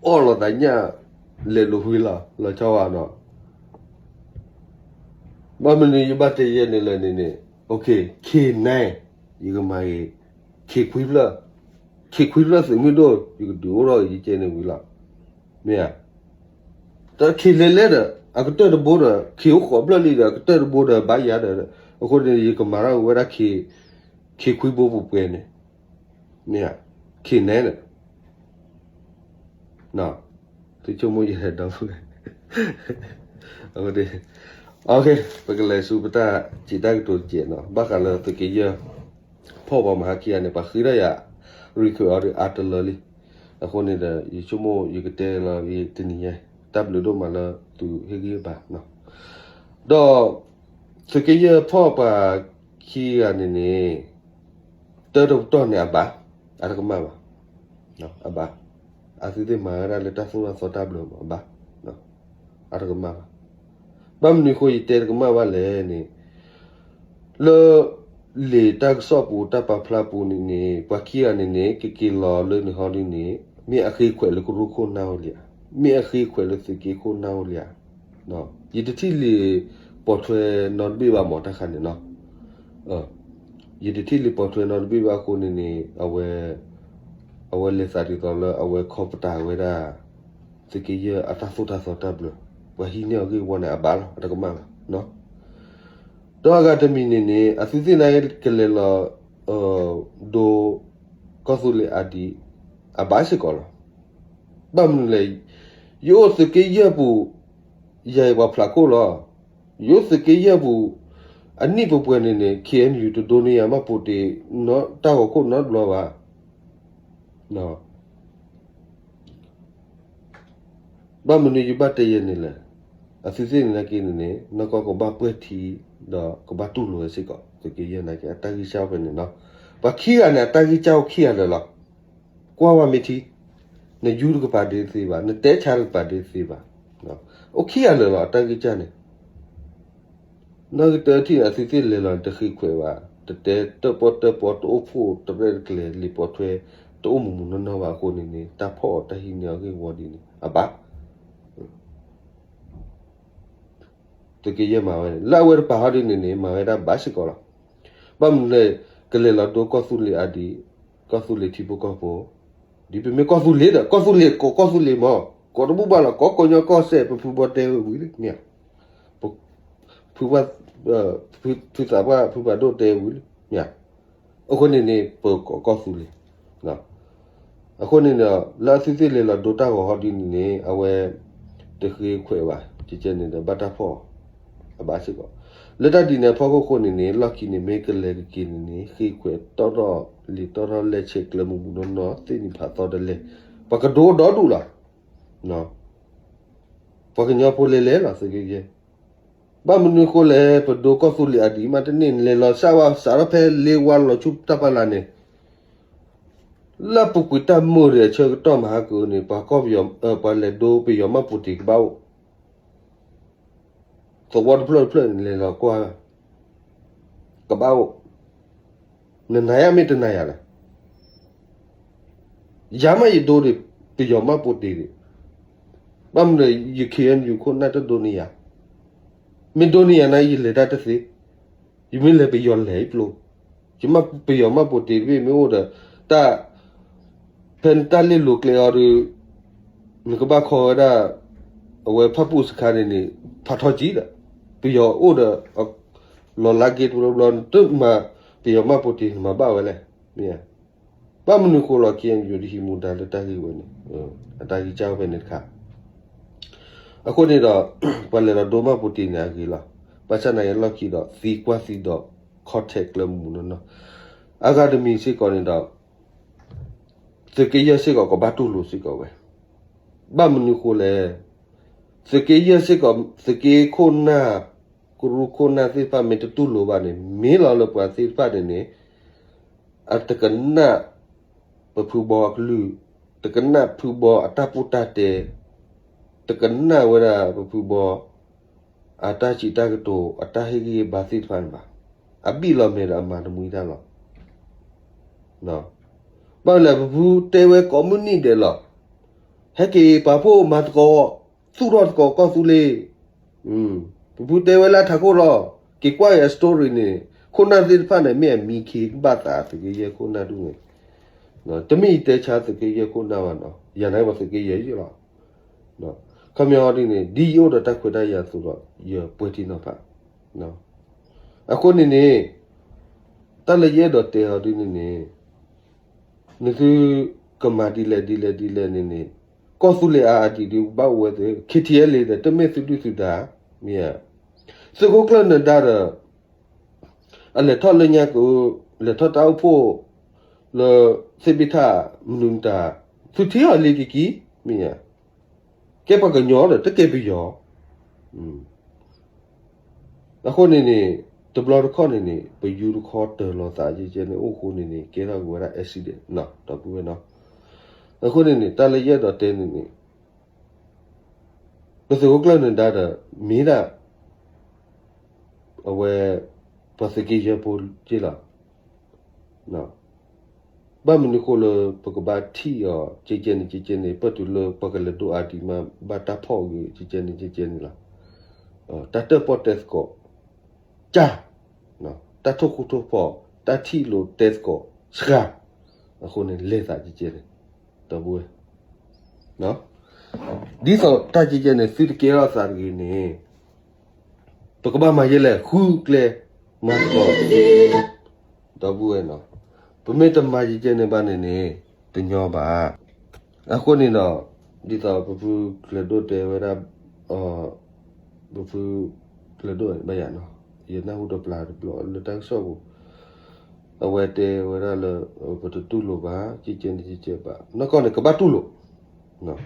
အီၣ်လီၤသးညၣ် လဲၤလိာ်ဝံၤလီၤ လီၤဆီဘၣ်နီၤ. ဘၣ်မနုၤယဘၣ်တဲယဲၢ်န့ၣ်လဲၣ်န့ၣ်န့ၣ် ခ့နဲ ယကမၤဂ့ၤ ခ့ခွံဖျၢၣ်, ခ့ခွံဖျၢၣ်သုးမုၢ်ဒိၣ် ယကဒုးအိၣ်ထီၣ်ယကဲန့ၣ်ဝံၤလီၤ. မ့ၢ်ဧါ. တၢ်ခ့လဲၤလဲၤဒီး အကတၢၢ်တဘိဒီး ခ့အိၣ်ဃိးဖျၢၣ်လံဒီး အကတၢၢ်တဘိဒီး ဘၣ်ယၤဒီး အဃိန့ၣ် ယကမၤထီၣ်ဝဲဒၣ် ခ့ခွံဘိပှဲၤပှဲၤန့ၣ် မ့ၢ်ဧါ. ခ့နဲဒီး သုဆိကမိၣ်ယဲဒီပုၢ်ဝဲၢ် အဃိန့ၣ် ပကလဲၤဆူပတၢ်စံးတၢ်ကတိၤတကဲးနီၤ ဘၣ်ဃးလၢသုးက့ယဲၢ် ဖီၣ်ပှၤမၤဟါခံဂၤန့ၣ် ပှၤဃ့ထီၣ်ယၤ request အီၤဒီးအါတလၢလံ. အဃိန့ၣ်ဒီး ယဆိကမိၣ်ယကတဲလီၤတနံၤညါ တၢ်ဘျုးဒိၣ်မးလၢသုးဟ့ၣ်ဂံၢ်ဘါနီၤ. ဒီး သုးက့ယဲၢ်ဖီၣ်ပှၤခံဂၤန့ၣ်န့ၣ် တၢ်တပတီၢ်န့ၣ်အဘၣ်, အတကမၣ်ဘၣ်, အဘၣ်, အသုသ့ၣ်မၤဝဲဒၣ်လၢတၢ်သိၣ်တၢ်သီတၢ်ဘျၢမး အဘၣ်, အတကမၣ်ဘၣ်. ဘၣ်မနုၤအဃိယတဲတကမၣ်ဘၣ်လဲၣ်န့ၣ် လၢ လံာ်တၢ်ကစီၣ်ပူၤတၢ်ပာ်ဖျါပူၤန့ၣ်န့ၣ် ပှၤခံဂၤန့ၣ်န့ၣ် ကက့ၤလီၤလၢန့ၣ်ဟီဒ်န့ၣ် မ့ၢ်အဃ့ခွဲးလၢကရူၢ်ခိၣ်နၢ်အိၣ်လံဧါ, မ့ၢ်အဃ့ခွဲးလၢသုးက့ခိၣ်နၢ်အိၣ်လံဧါ. ယတထံၣ်လံာ်ပိာ်ထွဲနီတဘ့ၣ်ဘၣ်မးတၢ်ခါန့ၣ်နီၤ. ယတထံၣ်လံာ်ပိာ်ထွဲနီတဘ့ၣ်ဘၣ်အဃိန့ၣ်န့ၣ် အဝဲ အဝဲလဲၤသးဒ်သိးလၢအဝဲခီပတာ်ဝဲဒၣ် သုးက့ယဲၢ်အတၢ်သိၣ်တၢ်သီတၢ်ဘျၢ, ပှၤဟံးန့ၢ်အီၤဂ့ၢ်ဝီန့ၣ် အဘၣ်လီၤ အတကမၣ်ဘၣ်. ဒီးအဂၤတမံၤန့ၣ်န့ၣ် အသုသ့ၣ်န့ၣ်ကလဲၤလီၤ ဒိ ကီၢ်သူလ့ၤအါဒံး အဘၣ်စ့ၢ်ကီးလီၤ. ဘၣ်မနုၤလဲၣ်, ယအိၣ်သုးက့ယဲၢ်ပူၤ ယၤအံၤပှၤဖျးခိၣ်လီၤ. ယအိၣ်သုးက့ယဲၢ်ပူၤ အနံၣ်ပှဲၤပှဲၤန့ၣ်န့ၣ် ခ့ၣ်အဲၣ်ယူၣ် တဒိန့ၢ်ယၤမးပိာ်တ့ၢ် တၢ်ဂီၤခိၣ်နီတဘျီဘၣ်. ဘၣ်မနုၤယဘၣ်တဲယဲၢ်န့ၣ်လဲၣ်, အသုသ့ၣ်န့ၣ်နာ်က့န့ၣ်န့ၣ် နီၢ်ကီၢ်ကဘၣ်ပှဲၤထံ ဒီးကဘၣ်တူၢ်လိာ်ဝဲစ့ၢ်ကီး သုးက့ယဲၢ်နာ်က့ အတၢ်ဂံၢ်စၢ်ဖဲန့ၣ်နီၤ. ပှၤခံဂၤန့ၣ် အတၢ်ဂံၢ်စၢ်အိၣ်ခံဂၤလၢာ်လီၤ. ကွၢ်ဝဲမ့ၢ်ထံ, နယူတကပၤဒ့တသ့ဘၣ်, နတဲဆါတကပၤဒ့တသ့ဘၣ်. အိၣ်ခံဂၤလၢာ်လီၤ အတၢ်ဂံၢ်စၢ်န့ၣ် နီၢ်ကတၢၢ်ထံၣ်န့ၣ် အသုသ့ၣ်လဲၤလီၤန့ၣ် တဃ့ခွဲးဘၣ်, တတဲတၢၣ်ပီၣ်တၢၣ်ပီ တအိၣ်ဖှိၣ်တရဲၣ်တကျဲၤ လံာ်ပိာ်ထွဲ တအိၣ်မုာ်မုာ်နီၢ်နီၢ်ဘၣ်အဃိန့ၣ်န့ၣ် တၢ်ဖီၣ်အီၤတၢ်ဟံးန့ၢ်အီၤဂ့ၢ်ဝီဒ်န့ၣ် အဘၣ် သုးက့ယဲၢ်မၤဝဲန့ၣ် လၢအဝဲတပၤဟီဒ်န့ၣ်န့ၣ် မၤဝဲဒၣ်ဘၣ်စ့ၢ်ကီးလီၤ. ဘၣ်မနုၤလဲၣ် ကလဲၤလီၤဒိကီၢ်သူလ့ၤအါဒံး, ကီၢ်သူလ့ၤထံဖိကီၢ်ဖိ, ဒ်ပမ့ၢ်ကီၢ်သူလ့ၤဒီး ကီၢ်သူလ့ၤကိးကီၢ်သူလ့ၤမး, ကိးတဘူၣ်ဘၣ်လီၤ ကိးကညီကီၢ်စဲၣ် ပဖုဘီတဲဝဲဝံၤလံ မ့ၢ်ဧါ. ဖုဘၣ်, ဖုသးပှၢ် ဖုဘၣ်ဒိၣ်တဲဝံၤလံ မ့ၢ်ဧါ. အဃိန့ၣ်န့ၣ် ပကိးကီၢ်သူလ့ၤ အဃိန့ၣ်ဒီး လၢအသုသ့ၣ်လဲၤလီၤဒိတၢ်ဂီၤဟီဒ်န့ၣ်န့ၣ် အဝဲ တဃ့ခွဲးဘၣ် ကကဲန့ၣ်ဒီး ဘၣ်တၢ်ဖီၣ်အီၤ အဘၣ်စ့ၢ်ကီး. လၢတၢ်ဒ်န့ၣ်အဖီခိၣ်အဃိန့ၣ်န့ၣ် လီၢ်ခံန့ၣ် မ့ၢ်ကလဲၤကက့ၤန့ၣ်န့ၣ် ဃ့ခွဲးတီၣ်ထီၣ်လံာ်တီၣ်ထီၣ်လဲၢ်ဆဲးကျၢမုာ်မုာ်နီၢ်နီၢ် သ့ၣ်နံၤဖးသီတလဲၣ် ပှၤကဒိဒီဒူၣ်လီၤ. ပှၤကညီဖိလဲၤလဲၤလီၤ သုးက့ယဲၢ် ဘၣ်မနုၤအဃိလဲၣ် ပဒိကီၢ်သူလ့ၤအါဒံးမးတန့ၢ် နလဲၤလီၤစၢ်ဝါစးထီၣ်ဖဲလ့ဝါလီၤဆူတၢ်ဖီလာ်န့ၣ် လၢပူၤကွံာ်တၢ်မုာ်ဒီးအဆၢကတီၢ်မဟါကန့ၣ် ပှၤကီၢ်ပယီၤ ပှၤလဲၤဒိပယီၤမၢ်ပူၤတ့ၢ်ကဘၣ်အိၣ် သဝီတဖျၢၣ်တဖျၢၣ်န့ၣ် လဲၤလီၤကွၢ် ကဘၣ်အိၣ် နနၤယၤမ့ၢ်တနၤယၤလဲၣ် ယၤမးယဒိဒီး ပယီၤမၢ်ပူၤတ့ၢ်ဒီး ဘၣ်မနုၤလဲၣ် ယ ခ့ၣ်အဲၣ်ယူၣ် ခိၣ်နၢ်တဒိန့ၢ်ယၤ မ့ၢ်ဒိန့ၢ်ယၤန့ၣ် ယလဲၤတၢ်တသ့ ယမ့ၢ်လဲၤပယီၤလဲၤအံၤပျိ, ယမ့ၢ်ပယီၤမၢ်ပိာ်တ့ၢ်တဘ့ၣ်မ့ၢ်အိၣ်ဒီး တၢ် ဖဲနတၢ်လ့ၢ်လိၤကျဲအီၤဒီး နကဘၣ်ခီဝဲဒၣ် အဝဲဖၣ်ပူၣ်စခါန့ၣ်န့ၣ် ဖးထီကံဒီး ပယီၤအိၣ်ဒီး လီၤလါက့တဘျီဘျီ နတမၤပယီၤမၢ်ပိာ်တ့ၢ် နမၤဘၣ်ဝဲလဲၣ်. မ့ၢ် ဘၣ်မနုၤဃိလီၤ KNU တဟံးမူဒါလၢတၢ်ဂ့ၢ်ဝဲန့ၣ်, အတၢ်ဂ့ၢ်ကၢ်ဝဲဖဲန့ၣ်တခါ အဃိန့ၣ်ဒီး ပှၤလဲၤလီၤဒိမၢ်ပိာ်တ့ၢ်န့ၣ်အဂ့ၤလီၤ. ဘၣ်ဆၣ်သနာ်က့လီၢ်ခံဒီးသံကွၢ်သံဒီး contact ကျၢမူနီၢ်နီၢ်, အဂၤတမံၤစ့ၢ်ကီးန့ၣ်ဒီး သုးက့ယဲၢ်စ့ၢ်ကီးကဘၣ်တူၢ်လိာ်စ့ၢ်ကီးဝဲ, ဘၣ်မနုၤဃိလဲၣ်. သုးက့ယဲၢ်စ့ၢ်ကီး သုးက့ခိၣ်နၢ် ကရူၢ်ခိၣ်နၢ်သ့ၣ်တဖၣ်မ့ၢ်တတူၢ်လိာ်ဘၣ်န့ၣ် မ့ၢ်လီၤလၢပှၤသ့ၣ်တဖၣ်န့ၣ်န့ၣ် အတကနၣ် ပဖုဘီအကလုၢ်, တကနၣ်ဖုဘီအတၢ်ပူၣ်တၢ်တဲ, တကနၣ်ဝဲဒၣ်ပဖုဘီ အတၢ်စံးတၢ်ကတိၤ အတၢ်ဟ့ၣ်ဂံၢ်ဟ့ၣ်ဘါသ့ၣ်တဖၣ်န့ၣ်ဘၣ်. အဘံၣ်လီၤမဲာ်ဒီးအမၤတမှံတၢ်လီၤ. ဘၣ်လဲၣ် ပဖုတဲဝဲကိးမုၢ်နံၤဒဲးလီၤ. ဟဲက့ၤပာ်ဖှိၣ်မၤသကိး, သူၣ်ထီၣ်သကိးကီၢ်သူလ့ၤ ပဖုတဲဝဲလၢထးခိၣ်လီၤ. က့ၤကွၢ်က့ၤအ story န့ၣ် ခိၣ်နၢ်သ့ၣ်တဖၣ်န့ၣ် မ့ၢ်အမံခ့ကဘၣ်သးသုးက့ယဲၢ်ခိၣ်နၢ်ဒူၣ်န့ၣ်, တမ့ၢ်ယတဲဆါသုးက့ယဲၢ်ခိၣ်နၢ်ဘၣ်နီၤ, ယၤန့ၣ်ပှၤသုးက့ယဲၢ်ယဲၢ်လီၤ. ခီပညီဒ်န့ၣ် ဒ်ယအိၣ်ဒီးတၢ်ခွဲးတၢ်ယာ်အသိးဒီး ယပှဲၤထံနီၤဖး. အဃိန့ၣ်န့ၣ် တၢ်လၢယအဲၣ်ဒိးတဲအီၤဒ်န့ၣ်န့ၣ် နသုကမၤဒ်လဲၣ်ဒ်လဲၣ်ဒ်လဲၣ်န့ၣ်န့ၣ် ကီၢ်သူလ့ၤအါအါဒံးဒ်ဘၣ်အိၣ်ဝဲသ့ၣ် KTLA ဒီး တမ့ၢ်သုဒုၣ်သုဒါ, မ့ၢ်ဧါ. သုးခိၣ်ကျၢၢ်နၢၤဒါဒီး အလဲၤထီၣ်လၢညါက လဲၤထီၣ်တၢ်အိၣ်ဖှိၣ် လၢသ့ၣ်ဘ့ၣ်ထၣ်မနုၤမတၤ သုထံၣ်အီၤလံကကံ, မ့ၢ်ဧါ. ကဲပှၤကညီဒီး တကဲပယီၤ အဃိန့ၣ်န့ၣ် တဘျီတခီၣ်န့ၣ်န့ၣ် ပယူတခီတၢၤလီၤသးကဲကဲန့ၣ် အိၣ်ဃိန့ၣ်န့ၣ် ကဲထီၣ်က့ၤဝဲဒၣ် accident နီၤ ဒီပုၢ်ဝဲၢ်နီၤ. အဃိန့ၣ်န့ၣ် တၢ်လၢယအဲၣ်ဒိးတဲန့ၣ်န့ၣ် ပသုးခိၣ်ကျၢၢ်နၢၤဒါဒီး မ့ၢ်ဒၣ် အဝဲ ပှၤသုးက့ယဲၢ်ဖိက့လီၤ. ဘၣ်မနုၤဃိလၢပကဘၣ်ထံၣ်အီၤ ကဲကဲန့ၣ် ကဲကဲန့ၣ် ပၢၢ်တုၤလၢပှၤကလဲၤဒိးအါဒံးမး ဘၣ်တၢ်ဖီၣ်အဂ့ၢ် ကဲကဲန့ၣ် ကဲကဲန့ၣ်လီၤ. တၢ်တၢၣ်ပီၣ်တဲသကိး ကၢ် တၢ်ထိၣ်ဃူထိၣ်ဖိး တၢ်ထံၣ်လိာ်တဲသကိး စှၤ အဃိန့ၣ် လဲၤသးကဲကဲန့ၣ် ဒီပုၢ်ဝဲၢ် ဒ်သိးတၢ်ကဲကဲန့ၣ် သုတကဲထီၣ်သးတဂ့ၤန့ၣ် ပကဘၣ်မၤယဲလဲၣ် ဃုကျဲ မၤသကိး ဒီပုၢ်ဝဲၢ်နီၤ. ပမ့ၢ်တမၤကဲကဲန့ၣ်ဘၣ်န့ၣ်န့ၣ် တညီဘၣ်. အဃိန့ၣ်ဒီး ဒ်သိးပဖုကျၢၤဒိၣ်တဲဝဲဒၣ် ပဖုကျၢၤဒိၣ်ဘၣ်ယၤနီၤ ယနၢ်ဟူတပျၢ်တဘျီလၢတၢ်ကစီၣ်ပူၤ အဝဲတဲဝဲဒၣ်လၢ ပတတူၢ်လိာ်ဘၣ် ကဲကဲန့ၣ် ကဲကဲဘၣ် နီၢ်ကီၢ်န့ၣ် ကဘၣ်တူၢ်လိာ်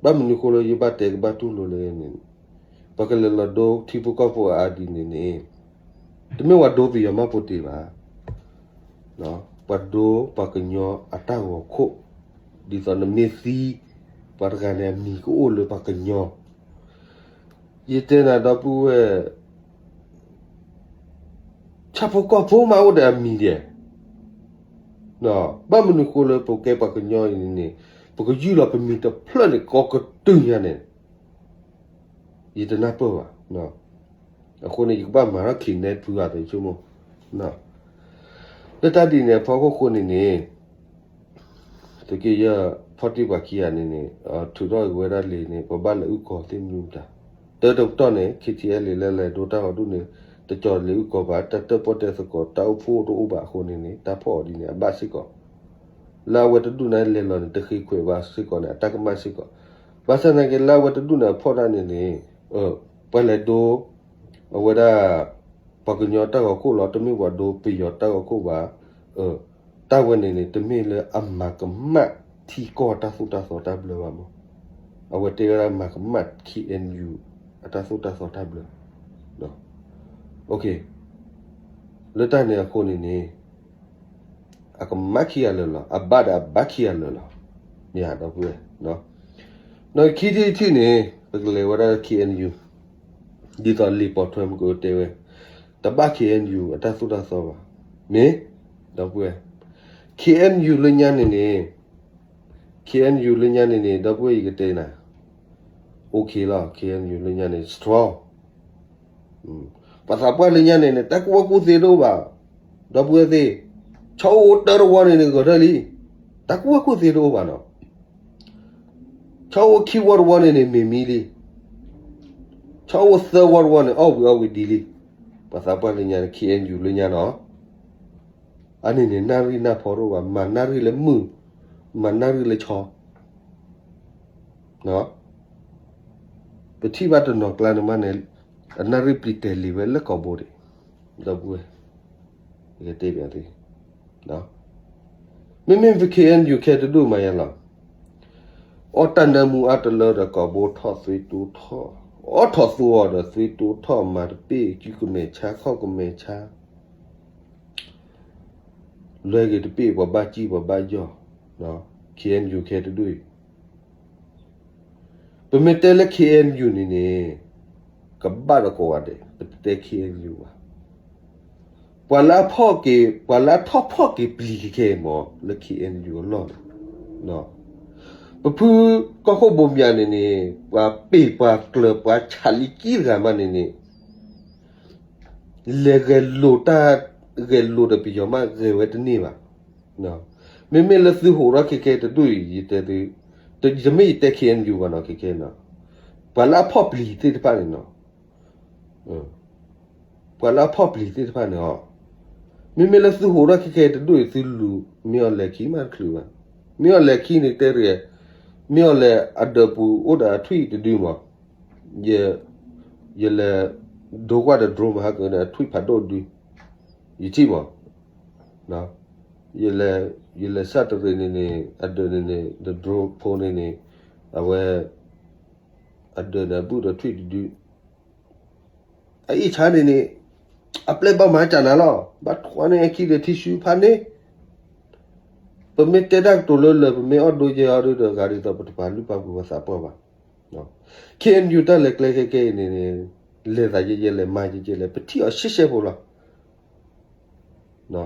ဘၣ်မနုၤဃိလၢယဘၣ်တဲကဘၣ်တူၢ်လိာ်လဲၣ်န့ၣ် ပှၤကလဲၤလီၤဒိထံဖိကီၢ်ဖိအါဒံးန့ၣ်န့ၣ် တမ့ၢ်ပှၤဒိပယီၤမၢ်ပိာ်တ့ၢ်ဘၣ်. ပှၤဒိပှၤကညီအတၢ်ဂီၤခိၣ် ဒ်သိးနမ့ၢ်သံ ပှၤတဂၤန့ၣ်အမံၤကအိၣ်လၢပှၤကညီ ယတဲနၤဒီပုၢ်ဝဲၢ် ဆၣ်ဖိကီၢ်ဖိမးအိၣ်ဒီးအမံၤဒဲး, ဘၣ်မနုၤဃိလၢပကဲပှၤကညီအံၤန့ၣ် ပကယုၢ်လီၤပမံၤတဖျၢၣ်န့ၣ် ကိးကတုၤညါန့ၣ် ယတနၢ်ပၢၢ်ဘၣ်. အဃိန့ၣ် ယကဘၣ်မၤထီၣ်ခံးနဲဖုဂၤဒီးယဆိကမိၣ် လၢတၢ်ဒ်န့ၣ်အဖီခိၣ်ဃိန့ၣ်န့ၣ် သုးက့ယဲၢ်ဖီၣ်တံၢ်ပှၤခံဂၤန့ၣ်န့ၣ် ထုးထီၣ်က့ၤဝဲဒၣ်လံာ်န့ၣ် ပဘၣ်လဲၤအုၣ်ကီၤသ့ၣ်မနုၤမတၤ တၢတပတီၢ်န့ၣ် KTLA လၢလဲၤဒိတၢ်ဂီၤဒူၣ်န့ၣ် တကီၤလဲၤအုၣ်ကီၤဘၣ် တၢ်တၢၣ်ပီၣ်တဲသကိး တၢ်အိၣ်ဖှိၣ်တအိၣ်ဘၣ်အဃိန့ၣ်န့ၣ် တၢ်ဖီၣ်အီၤဒ်န့ၣ် အဘၣ်စ့ၢ်ကီး လၢအဝဲတဒူၣ်န့ၣ်လဲၤလီၤန့ၣ် တဃ့ခွဲးဘၣ်စ့ၢ်ကီးန့ၣ် အတၢ်ကမၣ်စ့ၢ်ကီး ဘၣ်ဆၣ်သနာ်က့လၢအဝဲတဒူၣ်န့ၣ်အဖီၣ်တၢ်န့ၣ်န့ၣ် ပှၤလဲၤဒိ အဝဲဒၣ် ပှၤကညီတၢ်ဂီၤခိၣ်လီၤ တမ့ၢ်ပှၤဒိပယီၤတၢ်ဂီၤခိၣ်ဘၣ် တၢ်ဝဲန့ၣ်န့ၣ် တမ့ၢ်လၢအမၤကမၣ်ထံကီၢ်တၢ်သိၣ်တၢ်သီတၢ်ဘျၢဘၣ်မး အဝဲတဲဝဲဒၣ်မၤကမၣ် KNU အတၢ်သိၣ်တၢ်သီတၢ်ဘျၢ လၢတၢ်န့ၣ်အဃိန့ၣ်န့ၣ် အကမၣ်ခံဂၤလၢာ်လီၤ အဘၣ်ဒီးအဘၣ်ခံဂၤလၢာ်လီၤ မ့ၢ်ဧါ ဒီပုၢ်ဝဲၢ် ဒီးခံထံၣ်တထံၣ်န့ၣ် ပကလဲၤဝဲဒၣ် KNU ဒ်သိးလံာ်ပိာ်ထွဲမုၢ်ကအိၣ်တဲဝဲ တဘၣ် KNU အတၢ်သိၣ်တၢ်သီဘၣ် မ့ၢ် ဒီပုၢ်ဝဲၢ် KNU လၢညါန့ၣ်န့ၣ် KNU လၢညါန့ၣ်န့ၣ် ဒီပုၢ်ဝဲၢ်ယကတဲနၤ OK လီၤ KNU လၢညါန့ၣ် strong ပှၤသးပှၢ်လၢညါန့ၣ်န့ၣ် တၢ်ကူၣ်ဘၣ်ကူၣ်သ့တအိၣ်ဘၣ်, ဒီပုၢ်ဝဲၢ်သ့ၣ်, ဆီအိၣ်တၢတဝီန့ၣ်န့ၣ် ဂဲၤထၢၣ်လံ, တၢ်ကူၣ်ဘၣ်ကူၣ်သ့တအိၣ်ဘၣ်နီၤ. ဆီအိၣ်ခံဝီတဝီန့ၣ်န့ၣ် မ့ၢ်မံလံ, ဆီအိၣ်သၢဝီတဝီန့ၣ် အီၣ်ဝံၤအီဝံၤဒ်လံ. ပှၤသးပှၢ်လၢညါန့ၣ် ခ့ၣ်အဲၣ်ယူၣ် လၢညါနီၤ, အန့ၣ်န့ၣ် နၣ်ရံၣ်နၢ်ဖီတအိၣ်ဘၣ်, မၤနၣ်ရံၣ်လၢမုၢ်, မၤနၣ်ရံၣ်လၢဆီ ပထံၣ်ဘၣ်တနီၤကျါန့ၣ်မးန့ၣ်, အနၣ်ရံၣ်ပျံၤတဲာ်လံဝဲလၢကိာ်ဘိဒံး, ဒီပုၢ်ဝဲၢ်, ကတဲဘၣ်သု, မ့မ့ၢ်ပ ခ့ၣ်အဲၣ်ယူၣ် ခဲတဒူၣ်မၤယါလီၤ, အီၣ်တၢ်နၢမူအါတလၢဒီးကိာ်ဘိထီၣ်သွံတိထီၣ်, အီၣ်ထီၣ်သူအီၤဒီးသွံတိထီၣ် မၤတပ့ၢ် ကုကမဲာ်ဆါ ခီၣ်ကမဲာ်ဆါ လွဲဂ့ၤတပ့ၢ် ပှၤဘၣ်ကံၣ်ပှၤဘၣ်ယီၢ်, ခ့ၣ်အဲၣ်ယူၣ် ခဲတဒူၣ်အံၤ, ပမ့ၢ်တဲလၢ ခ့ၣ်အဲၣ်ယူၣ် န့ၣ်န့ၣ်, ကဘၣ်ဒီးကိးဂၤဒဲး, ပတတဲ ခ့ၣ်အဲၣ်ယူၣ် ဘၣ်. ပှၤလၢအဖီၣ်က့ၤ, ပှၤလၢအထီၣ်ဖီၣ်က့ၤပျံၤခဲခဲအံၤမး လၢ ခ့ၣ်အဲၣ်ယူၣ် အလီၢ်န့ၣ်, ပဖုကီၢ်ခိၣ်ဘိမၠးန့ၣ်န့ၣ် ပှၤပ့ၢ်ပှၤကျၢၤပှၤဆးလံကံတဂၤမးန့ၣ်န့ၣ် လဲၤဂဲၤလိာ်တၢ်, ဂဲၤလိာ်ဒီးပယီၤမး ဂဲၤဝဲတန့ၢ်ဘၣ်. မ့မ့ၢ်လၢသုဟိးထီၣ်ခဲခဲတဒူၣ်အံၤ ယတဲသု, တမ့ၢ်ယတဲ ခ့ၣ်အဲၣ်ယူၣ် ဘၣ်နီၤ ခဲခဲနီၤ, ပှၤလၢအဖီၣ်ပျံၤသ့ၣ်တဖၣ်န့ၣ်နီၤ, ပှၤလၢအဖီၣ်ပျံၤသ့ၣ်တဖၣ်န့ၣ်အီၤ, မ့မ့ၢ်လၢသုဟိးထီၣ်ခဲခဲတဒူၣ်အံၤ သုလူၤ မ့ၢ်အီၤလဲၤခံမးတချုးဘၣ်. မ့ၢ်အီၤလဲၤခံန့ၣ်တဲတဂ့ၤ, မ့ၢ်အီၤလဲၤအဒၢးပူၤအိၣ်ဒီးအထွံၣ်တဒုမး, ယလဲၤဒိကွၢ်ဒီး drone မဟါကန့ၣ် အထွံၣ်ဖးဒိၣ်ဒု, ယထံၣ်မး, ယလဲၤစၣ်တရံးန့ၣ်န့ၣ် အဒၢးန့ၣ်န့ၣ် ဒီး drone ဖိန့ၣ်န့ၣ်, အဝဲ အဒၢးန့ၣ်အဘုၣ်ဒီးထွံၣ်တဒု, အအံၣ်ဆါန့ၣ်န့ၣ်, အပျဲၢ်ဘၣ်မၤကၢ်နၤလီၤ. ဘၣ်ထွါန့ၢ်အခံဒီးထံဆူဖးန့ၣ်, ပမ့ၢ်တဲတၢ်ကတိၤလၢလၢာ် ပမ့ၢ်အီၣ်ဒိယဲအီၤဒုဒီး ဂၤဒ်သိး ပတပာ်လုၢ်ပာ်ပှ့ၤပှၤသးပှၢ်ဘၣ်. ခ့ၣ်အဲၣ်ယူၣ် တၢ်လဲၤကျဲခဲခဲအံၤန့ၣ်န့ၣ်, လဲၤသးယဲယဲလဲၣ် မၤယဲယဲလဲၣ် ပထံၣ်အီၤရှဲရှဲဖိလီၤ.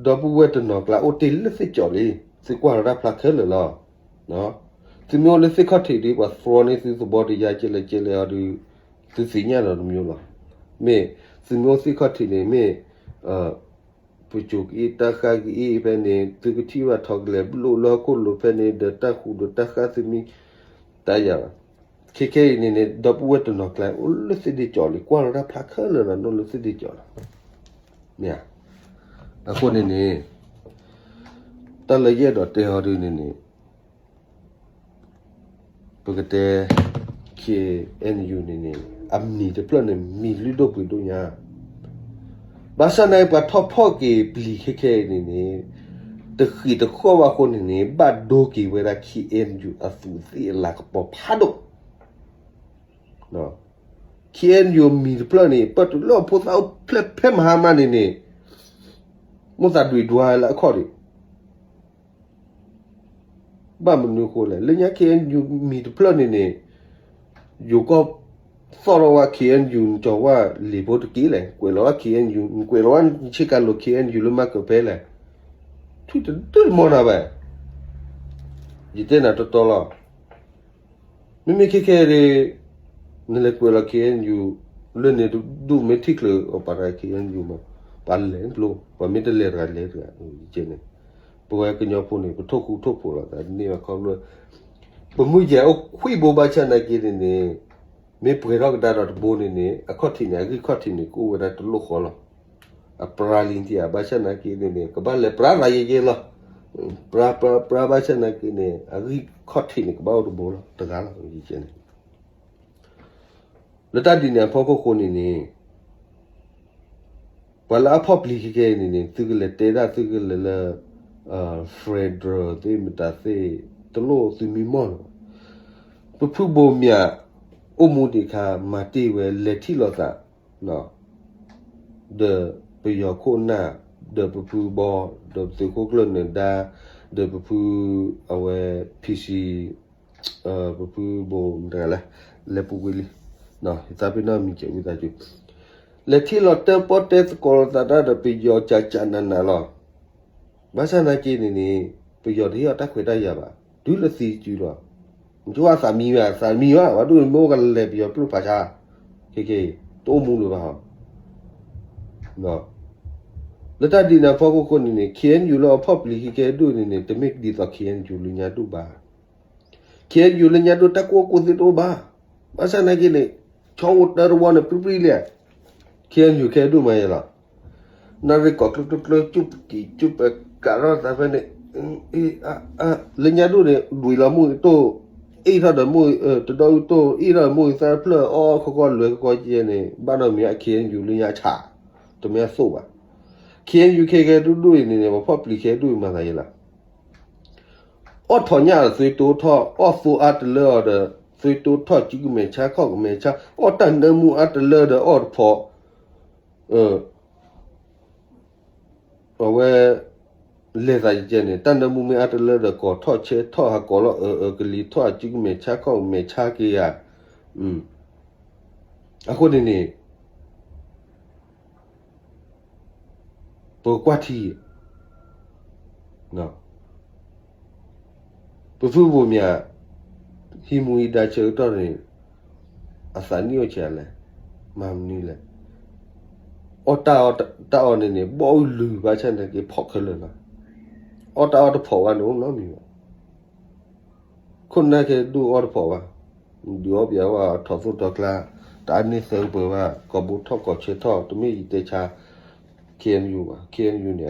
ဒီပုၢ်ဝဲၢ်တနီၤကျါအိၣ်တ့ၢ်လၢသ့ၣ်ကၠီလံ, သုကွၢ်လီၤတၢ်ဖျါခဲလၢာ်လီၤ. သုမ့ၢ်အိၣ်လၢသ့ၣ်ခီၣ်ထံးဒီး ပှၤသြီန့ၢ်သုသဘီတယါကဲလဲၣ်ကဲလဲၣ်အီၤဒီး, သုသ့ၣ်ညါဒီးတမံၤလီၤ. မ့ၢ်သုမ့ၢ်အိၣ်သ့ၣ်ခီၣ်ထံးန့ၣ် မ့ၢ် ပစိၤကအ့ၣ်တၢ်ဃၢ်ကအ့ၣ်ဖဲန့ၣ် သုကထံၣ်ဘၣ်ထီၣ်ကလဲာ်ဘျိၣ်လၢဟီၣ်ခိၣ်လိၤဖဲန့ၣ် ဒီးတၢ်ဃူဒီးတၢ်ဃၢ်သုမံၤ, တၢ်ယၤ, ခဲခဲအံၤန့ၣ်န့ၣ် ဒီပုၢ်ဝဲၢ်တနီၤကျါအိၣ်လၢသ့ၣ်ဒ့ၣ်ကၠီလံ ကွၢ်လီၤတၢ်ဖျါခဲလၢာ်လီၤ အိၣ်လၢသ့ၣ်ဒ့ၣ်ကၠီလီၤ. မ့ၢ်ဧါ, အဃိန့ၣ်န့ၣ် တၢ်လၢယအဲၣ်ဒိးတဲအီၤဒ်န့ၣ်န့ၣ် ပကတဲ ခ့ၣ်အဲၣ်ယူၣ် န့ၣ်န့ၣ် အမံၤတဖျၢၣ်န့ၣ် မံၤလုၢ်ဒိၣ်ပှ့ၤဒိၣ်ညါ, ဘၣ်ဆၣ်နာ်က့ ပှၤထီၣ်ဖီၣ်က့ၤပျံၤခဲခဲအံၤန့ၣ်န့ၣ် တဃံးတဃီၣ်ဘၣ်အဃိန့ၣ်န့ၣ် ဘၣ်ဒိက့ၤဝဲဒၣ် ခ့ၣ်အဲၣ်ယူၣ် အသူးအသ့ၣ်အလၤကပီၤဖးဒိၣ်. ခ့ၣ်အဲၣ်ယူၣ် မံၤတဖျၢၣ်န့ၣ် ပတုၤလၢဖိသၣ်အိၣ်ဖျဲၣ်ဖဲမဟါမးန့ၣ်န့ၣ် မိၣ်သးဒွံးဒွါလၢအခီၣ်ဒံး ဘၣ်မနုၤအဃိလဲၣ်, လၢညါ ခ့ၣ်အဲၣ်ယူၣ် မံၤတဖျၢၣ်န့ၣ်န့ၣ် ယိၤကီၢ်သီၣ်ထီၣ်ဝဲ ခ့ၣ်အဲၣ်ယူၣ် နကၠီၤဝဲလံာ်ဖိတက့ၢ်လဲၣ်, ကွဲးလီၤဝဲ ခ့ၣ်အဲၣ်ယူၣ်, နကွဲးလီၤဝဲဆ့ကၤလိၤ ခ့ၣ်အဲၣ်ယူၣ် လၢမၤကၢၤဖဲလဲၣ်, ထွံၣ်တဒုတမီနၤဘၣ်. ယတဲနၤတီတီလီၤ. မ့မ့ၢ်ခဲခဲဒၣ် နလဲၤကွဲးလီၤ ခ့ၣ်အဲၣ်ယူၣ် လၢန့ၣ်တဒူၣ် မ့ၢ်ထံၣ်ချုးအပှၤတဂၤ ခ့ၣ်အဲၣ်ယူၣ်မး ပှၤလဲၤကျိ ပှၤမ့ၢ်တလဲၤတဂၤလဲၤတဂၤ ယကဲန့ၣ် ပဝဲကညီဖိန့ၣ် ပထိၣ်ဃူထိၣ်ဖိးလိာ်သးတန့ၢ်ဘၣ်ခီဖျိ ပမုၢ်ယဲၢ်အိၣ်ခွံဘိဘၣ်ဆၣ်နာ်က့န့ၣ်န့ၣ် မ့ၢ်ပှဲၤထီၣ်ကဒါဒီးတဘိန့ၣ်န့ၣ် အခီၣ်ထံးန့ၣ် အဂံၢ်ခီၣ်ထံးန့ၣ် ကအိၣ်ဝဲဒၣ်တလိၣ်ဃီလီၤ. အပြါလံတံၢ်ဧါ ဘၣ်ဆၣ်နာ်က့န့ၣ်န့ၣ် ကဘၣ်လဲၤပြါသးယဲၢ်ယဲၢ်လီၤ. ပြါပြါပြါဘၣ်ဆၣ်နာ်က့န့ၣ် အဂံၢ်ခီၣ်ထံးန့ၣ် ကဘၣ်အိၣ်တဘိလီၤ တဂၤလီၤ ယကဲန့ၣ် လၢတၢ်ဒ်န့ၣ်အဖီခိၣ်ဃိန့ၣ်န့ၣ် ပှၤလၢအဖီၣ်ပျံၤခဲခဲအံၤန့ၣ်န့ၣ် သုကလဲၤတဲဒၣ်သုကလဲၤလၢ federal သ့ၣ်မတၤသ့ၣ် တလိၣ်သုမံမီၢ်လၢၤဘၣ်. ပဖုဘိမၠး အိၣ်မူဒံးအခါ မၤတ့ၢ်ဝဲ လဲၤထံၣ်လိာ်သး ဒီးပယီၤခိၣ်နၢ် ဒီးပဖုဘီ ဒီးပသုးခိၣ်ကျၢၢ်နၢၤဒါ ဒီးပဖု အဝဲ PC ပဖုဘိမတၤလဲၣ် လဲၤပူၤကွံာ်လံ ယသးပ့ၤနီၣ်မံၤကဲးဝံသးစူၤ လဲၤထံၣ်လိာ်တၢ်ပီၣ်တဲသကိးလိာ်သးတၢ်ဒီးပယီၤကၠးကၠးနးနးလီၤ. ဘၣ်ဆၣ်နာ်က့န့ၣ်န့ၣ် ပယီၤတဟ့ၣ်အီၤတၢ်ခွဲးတၢ်ယာ်ဘၣ် တုၤလၢသံစုလီၤ. နကဝဲသးမံဘၣ် သးမံဘၣ် ပှၤဒိၣ်မ့ၢ်အိၣ်ကလဲၤပယီၤပျိၢ်ဖးဆါ ခဲက့ၤ တအိၣ်မူလၢၤဘၣ်ဟီ လၢတၢ်ဒ်န့ၣ်အဖီခိၣ်န့ၣ်န့ၣ် ခ့ၣ်အဲၣ်ယူၣ်လၢအဖီၣ်ပျံၤခံကဲဒိၣ်န့ၣ်န့ၣ် တမ့ၢ်ဒ်သိး ခ့ၣ်အဲၣ်ယူၣ်လၢညါဒိၣ်ဘၣ်. ခ့ၣ်အဲၣ်ယူၣ်လၢညါဒိၣ် တၢ်ကူၣ်အိၣ်ကူၣ်သ့တအိၣ်ဘၣ်. ဘၣ်ဆၣ်နာ်က့န့ၣ် ဆီအိၣ်တၢ်တဝီန့ၣ် ပြံပြံလံ. ခ့ၣ်အဲၣ်ယူၣ်ခဲဒိၣ်မးယဲလီၤ. နၣ်ရံၣ်ကီၢ်ကျိကျိကျိ ကၠူၣ်ပကံၣ် ကၠူၣ်ပကးထီၣ်သးဖဲန့ၣ် လၢညါဒိၣ်န့ၣ် ဒွံးလီၤမုၢ်တိၢ်, အ့ၣ်ထီၣ်ဒီးမုၢ်, တဒီအုၣ်တိၢ်, အ့ၣ်ထီၣ်ဒီးမုၢ်သၣ်ဖျၢၣ် အီၣ်ခီကီၢ်လွဲၢ်ခီကီၢ်ကဲန့ၣ် ဘၣ်နီၢ်မံၤအ ခ့ၣ်အဲၣ်ယူၣ်လၢညါဆး, တမ့ၢ်အသိးဘၣ်. ခ့ၣ်အဲၣ်ယူၣ်ခဲကဲဒိၣ်ဒိၣ်အံၤန့ၣ်န့ၣ် ပဖီၣ်ပျံၤခဲဒိၣ်အံၤမၤသးယဲလီၤ. အီၣ်ထိးညၣ်ဒီးသွံတိထီၣ်, အီၣ်သိအါတလၢအီၤဒီး သွံတိထီၣ် စုကမဲာ်ဆါခီၣ်ကမဲာ်ဆါ, အီၣ်တၢ်နၢမူအါတလၢဒီးအီၣ်တဖိး, အဝဲ လဲၤသးယကဲန့ၣ် တၢ်နၢမူမ့ၢ်အါတလၢဒီး ကိးထီၣ်ဆဲးထီၣ် ဟးကိးလီၤအၢအၢကလံၤထီၣ် စုကမဲာ်ဆါခီၣ်ကမဲာ်ဆါက့ၤယၤ, အဃိန့ၣ်န့ၣ် ပကွၢ်ထံ, ပဖုပူၤမၠး, ဟံးမူဟံးဒါဆၢကတီၢ်န့ၣ် အသးနံၣ်အိၣ်ဆံးလဲၣ်, မၤမနုၤလဲၣ်. အီၣ်တၢ်အီၣ်တၢ်အီန့ၣ်န့ၣ် ဘီၣ်အုၣ်လုၢ်ဘၣ်ဆၣ်နာ်က့ဖီၣ်ခဲလၢာ်လီၤ. အီၣ်တၢ်အီၣ်တဖိးဘၣ်န့ၣ် အိၣ်နီတမံၤဘၣ်. ခိၣ်နၢ်ခဲဒိၣ်အီၣ်တဖိးဘၣ်, ဒုးအီၣ်ပယီၤဝဲထီၣ်သိၣ်ထီၣ်ကျါ, တၢ်အါန့ၢ်သၢပှဲၤဘၣ်, ကိးဘိထီၣ်ကိးဆဲး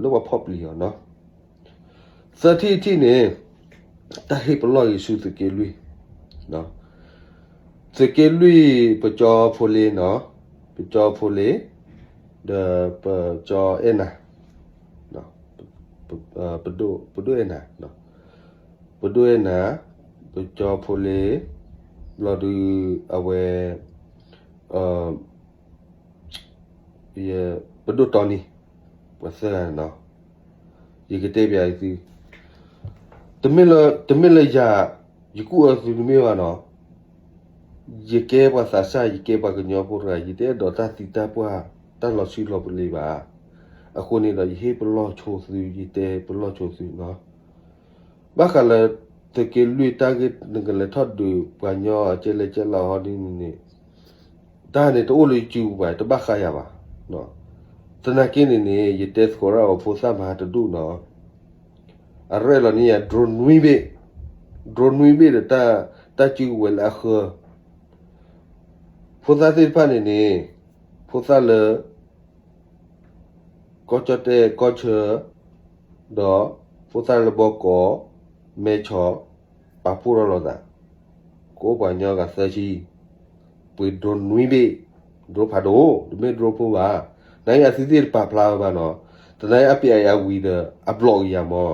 ထီၣ်, တမ့ၢ်ယတဲဆါ ခ့ၣ်အဲၣ်ယူၣ်ဘၣ်, ခ့ၣ်အဲၣ်ယူၣ်န့ၣ်အဂ့ၤလီၤ, လၢပှၤဖီၣ်ပျံၤအီၤနီၤ. သၢထံၣ်တထံၣ်န့ၣ် တၢ်ဟ့ၣ်ပလီၢ်ယ့ၣ်ၡူးသုးက့လွံၢ်, သုးက့လွံၢ် ပကၠီဖိလ့နီၤ, ပကၠီဖိလ့, ဒီးပကၠီအဲၣ်နၤ, ပဒိၣ်အဲၣ်နၤ, ပဒိၣ်အဲၣ်နၤ, ပကၠီဖိလ့, ဘျီဒုး အဝဲ ပဒိၣ်တီနံၤ, ပှၤသၢဂၤနီၤ, ယကတဲပျးသု, တမ့ၢ်လၢယၤ ယကူၣ်အၢသုတမ့ၢ်ဘၣ်နီၤ, ယကဲပှၤသးစၢ် ယကဲပှၤကညီဖိတဂၤ ယတအဲၣ်ဒိးတၢ်သံတၢ်ပှၢ် တၢ်လီၤဆံလီၤပလ့ၤဘၣ်. အဃိန့ၣ်ဒီး ယဟ့ၣ်ပလီၢ်ဆိသု ယတဲပလီၢ်ဆိသုနီၤ. ဘၣ်ဃးလၢ သုးက့လွံၢ်တၢ်ဂ့ၢ် နကလဲၤထီၣ်ဒုးပှၤညီအကဲလဲၣ်ကဲလီၤဟီဒ်န့ၣ်န့ၣ် တၢ်န့ၣ်တအိၣ်လၢယစုပူၤဘၣ် တဘၣ်ဃးယၤဘၣ်. သနာ်က့န့ၣ်န့ၣ် ယတဲသကိးဒၣ်အီၤဖိသၣ်မဟါတဒူၣ်နီၤ, အရဲၣ်လီၤန့ၢ်ယၤ drone နွံဘ့ၣ်, drone နွံဘ့ၣ်ဒီး တၢ်စုကဝဲၤလၢအဃၢ ဖိသၣ်သ့ၣ်တဖၣ်န့ၣ်န့ၣ် ဖိသၣ်လၢ ကီၢ်ကၠီၣ်တဲၣ်ကီၢ်ဆၢ ဒီးဖိသၣ်လၢဘီကီး မဲဆီး ပာ်ဖှိၣ်ထီၣ်လိာ်သး, ကအိၣ်ပှၤကညီဂၤသၢဆံ, ပှ့ၤ drone နွံဘ့ၣ်, drone ဖးဒိၣ်, တမ့ၢ် drone ဖိဘၣ်. နအံၤအသုသ့ၣ်တပာ်ဖျါဝဲဘၣ်နီၤ, သနာ်က့အပျဲၢ်အဝံၤဒီး အဘျီၣ်က့ၤယၤမး,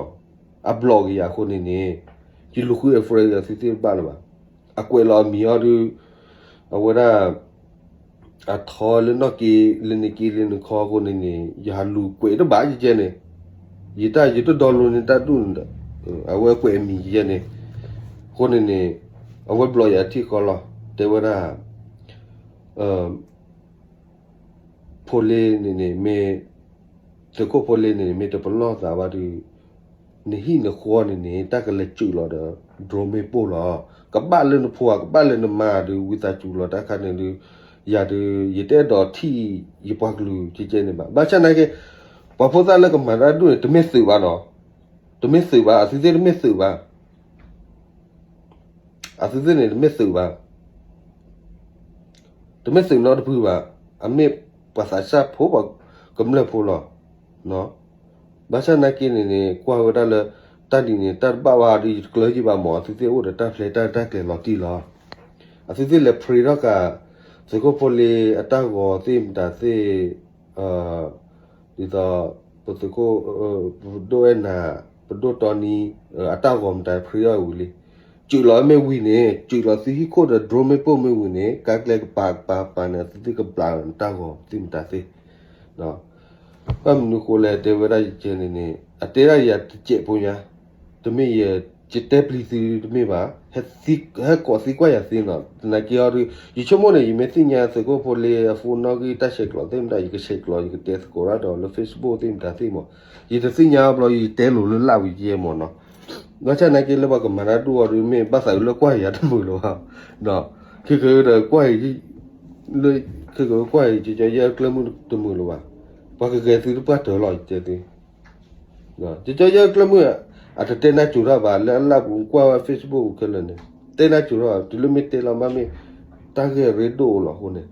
အဘျီၣ်က့ၤယၤအဃိန့ၣ်န့ၣ် ယလူၤဃု afraid အသုသ့ၣ်တဘၣ်လၢၤဘၣ်. အကွဲးလီၤအမံၤအီၤဒုး အဝဲဒၣ် အထီလၢနီၢ်က့ လၢနက့လၢနခီအဃိန့ၣ်န့ၣ် ယဟးလူၤကွဲးတဘၣ်ယကဲန့ၣ်, ယတၢ်ယတဒိးလိန့ၢ်တၢ်ဒူၣ်န့ၣ်ဒီး အဝဲကွဲးအမံၤယကဲန့ၣ်, အဃိန့ၣ်န့ၣ် အဝဲဘျီၣ်ယၤထံၣ်ဃီလီၤ တဲဝဲဒၣ် ဖိလ့န့ၣ်န့ၣ် မ့ၢ် သုးခိၣ်ဖိလ့န့ၣ်န့ၣ် မ့ၢ်တပလီၢ်သးဘၣ်ဒီး နဟံၣ်နဃီန့ၣ်န့ၣ် တၢ်ကလဲၤစုးလီၤဒီး drone မ့ၣ်ပိၢ်လီၤ. ကဘၣ်လၢနဖိဧါ ကဘၣ်လၢနမါဧါဒီး ဝံသးစူၤလီၤတၢ်ခါန့ၣ်ဒီး ယၤဒီး ယတအဲၣ်ဒိးထံၣ်ယပှၤကလုာ်ကဲကဲန့ၣ်ဘၣ်. ဘၣ်ဆၣ်နာ်က့ ပှၤဖိသၣ်လၢကမၤတၢ်ဒူၣ်န့ၣ် တမ့ၢ်သုးဘၣ်နီၤ, တမ့ၢ်သုးဘၣ်, အသုသ့ၣ်တမ့ၢ်သုးဘၣ်. အသုသ့ၣ်န့ၣ် တမ့ၢ်သုးဘၣ်, တမ့ၢ်သုးနီတဖုဘၣ်, အမ့ၢ်ပှၤသးစၢ်ဖိ ပှၤကမျၢၢ်ဖိလီၤ. ဘၣ်ဆၣ်နာ်က့န့ၣ်န့ၣ် ကွၢ်ဝဲဒၣ်လၢ တၢ်ဒ်န့ၣ် တၢ်တဘၣ်ဝဲဒီး ယတကျၢၤယဘၣ်မး အသုသ့ၣ်အိၣ်ဒီးတၢ်ဖျဲးတၢ်တၢ်ကျဲၤလီၤတံၢ်လီၤ. အသုသ့ၣ်လဲၤ print ထီၣ်ကး သုးခိၣ်ဖိလ့အတၢ်ဂီၤသ့ၣ်မတၤသ့ၣ် ဒ်သိး ပသုးခိၣ် ပဒိၣ်အဲၣ်နၤ ပဒိၣ်တီနံ အတၢ်ဂီၤမတၤ print ထီၣ်ဝံၤလံ. စုးလီၤမ့ၢ်ဝံၤန့ၣ် စုးလီၤသုဟံၣ်ခိၣ်ဒီး drone မ့ၣ်ပိၢ်မ့ၢ်ဝံၤန့ၣ် ကါကျဲကပၤကပၤကပၤန့ၣ် အသုသ့ၣ်ကဘျးလီၤနတၢ်ဂီၤသ့ၣ်မတၤသ့ၣ် ဘၣ်မနုၤဃိလဲၣ် တဲဝဲဒၣ်ယကဲန့ၣ်န့ၣ် အတဲဒၣ်ယၤတစဲးဖိညါ, တမ့ၢ်ယ ယတဲပျံၤသုတမ့ၢ်ဘၣ်, ဟဲကိးသံကွၢ်ယၤသ့နီၤ, သနာ်က့အီၤဒုး ယဆိကမိၣ်န့ၣ် ယမ့ၢ်သ့ၣ်ညါသုးခိၣ်ဖိလ့အ phone နီၣ်ဂံၢ်တၢ်ဆဲးကျိးသ့ၣ်မတၤ ယကဆဲးကျိး ယကတဲသကိးရၣ်ဒီးလၢ Facebook သ့ၣ်မတၤသ့ၣ်မး, ယတသ့ၣ်ညါဘျီ ယတဲလိာ်လၢလၢ်ဝံၤကဲမးနီၤ, ဘၣ်ဆၣ်နာ်က့လၢပှၤကမၤတၢ်ဒူၣ်အီၤဒုး မ့ၢ်ဘၣ်သးအုးလၢကွၢ်ယၤတမုာ်လၢၤဘၣ်, ဒီး ခဲကဒီးကွၢ်ယၤ လၢ ခဲကကွၢ်အံၤ ကၠီယဲၢ်ကျၢၢ်မုၣ်တမုာ်လၢၤဘၣ်, ပှၤကဂဲၤသုတပှၢ်တၢၢ်လီၤ ယတဲသု, ကၠီယဲၢ်ကျၢၢ်မုၣ် အတတဲနၢ်စူၤထီၣ်ဘၣ် လၢအလၢ်ပူၤကွၢ်ဝဲ Facebook ခဲလၢာ်န့ၣ် တဲနၢ်စူၤထီၣ် တုၤလၢမ့ၢ်တဲလီၤမ့ၢ် တၢ်ဂ့ၢ်ရ့ဒိၣ်အိၣ်လီၤအဃိန့ၣ်,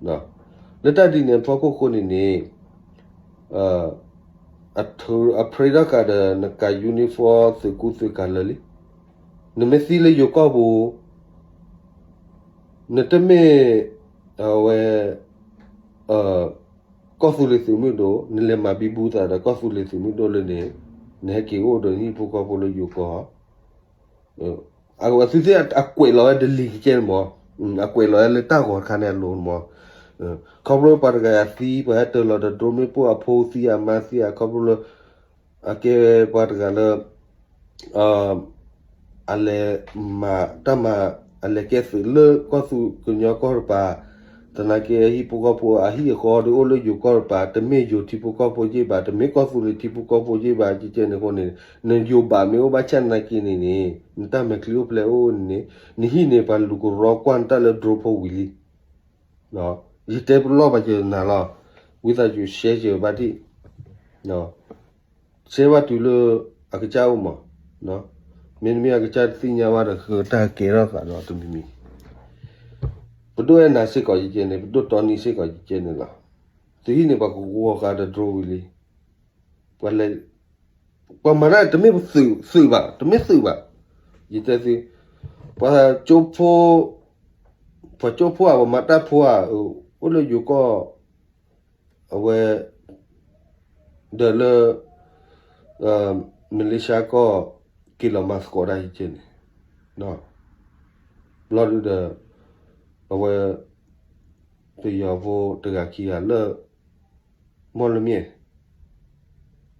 လၢတၢ်ဒ်န့ၣ်အဖီခိၣ်အဃိန့ၣ်န့ၣ် အ အ pray ထီၣ်ဃာ်ဒီး နကၤ uniform သုးကူသုးကၤလၢာ်လံ, နမ့ၢ်သံလၢယိၤကီၢ်ပူၤ နတမ့ၢ် အဝဲ ကီၢ်သူလ့ၤသုးမုၢ်ဒိၣ် နလဲၤမၤဘံဘူသးဒီးကီၢ်သူလ့ၤသုးမုၢ်ဒိၣ်လၢန့ၣ် နဟဲက့ၤအိၣ်ဒီးနဟံၣ်ဖိဃီဖိလၢယိၤကီၢ် အသုသ့ၣ်အကွဲးလီၤဝဲဒ်လံကကဲန့ၣ်မး, အကွဲးလီၤဝဲလၢတၢ်ဂီၤတခါန့ၣ်အလိၤန့ၣ်မး, ခီဖျိပှၤတဂၤအသံ ပှၤဟဲတၢၤလီၤဒီး drone မ့ၣ်ပိၢ်အဖိသံအမါသံဧါ ခီဖျိလၢ အကဲပှၤတဂၤလၢ အလဲၤမၤတၢ်မၤ အလဲၤကဲသုးလၢကီၢ်သူကညီကီၢ်တပၤ, သနာ်က့အဟံၣ်ဖိဃီဖိအဟံၣ်အဃီဒီးအိၣ်လၢယိၤကီၢ်တပၤ တမ့ၢ်ယိၤထံဖိကီၢ်ဖိယ့ၢ်ဘၣ် တမ့ၢ်ကီၢ်သူလ့ၤထံဖိကီၢ်ဖိယ့ၢ်ဘၣ် ကကဲန့ၣ်အဃိန့ၣ် နယိၤဘၣ်မ့ၢ်အိၣ်ဘၣ်ဆၣ်သနာ်က့န့ၣ်န့ၣ် နတၢ်မဲာ်ချံအိၣ်ဖျဲၣ်အိၣ်န့ၣ် နဟံၣ်န့ၣ်ပှၤလူၤကရီကွၢ်နတၢ်လၢ drone ဖိဝံၤလံ ယတဲပလီၢ်ဘၣ်က့ၤနၤလီၤ, ဝံသးစူၤ share က့ၤဘၣ်ဒံး, ရှဲဘၣ်တုၤလၢအကစၢ်အိၣ်မး, မ့တမ့ၢ်အကစၢ်တသ့ၣ်ညါဘၣ်ဒီး ဃုတၢ်ကဲထီၣ်သးဒီးတမံၤမံၤ, ပဒိၣ်အဲၣ်နၤစ့ၢ်ကီးယကဲန့ၣ် ပဒိၣ်တီနံစ့ၢ်ကီးယကဲန့ၣ်လီၤ, သုဟံၣ်န့ၣ်ပှၤကဝီၤဃာ်ဒီး drone ဝံၤလံ, ပှၤလဲၤ ပှၤမၤတၢ်တမ့ၢ်ပသုးသုးဘၣ် တမ့ၢ်သုးဘၣ်, ယတဲသု, ပှၤကၠိဖိ ပှၤကၠိဖိဧါ ပှၤမၤတၢ်ဖိဧါ, အိၣ်လၢယိၤကီၢ် အဝဲ ဒီးလၢ မလ့ၡါကီၢ် က့ၤလီၤမၤသကိးတၢ်ယကဲန့ၣ်, ဘျီဒုဒီး အဝဲ ပယီၤဖိတဂၤခံဂၤလၢ မီၢ်လမၠဲၣ်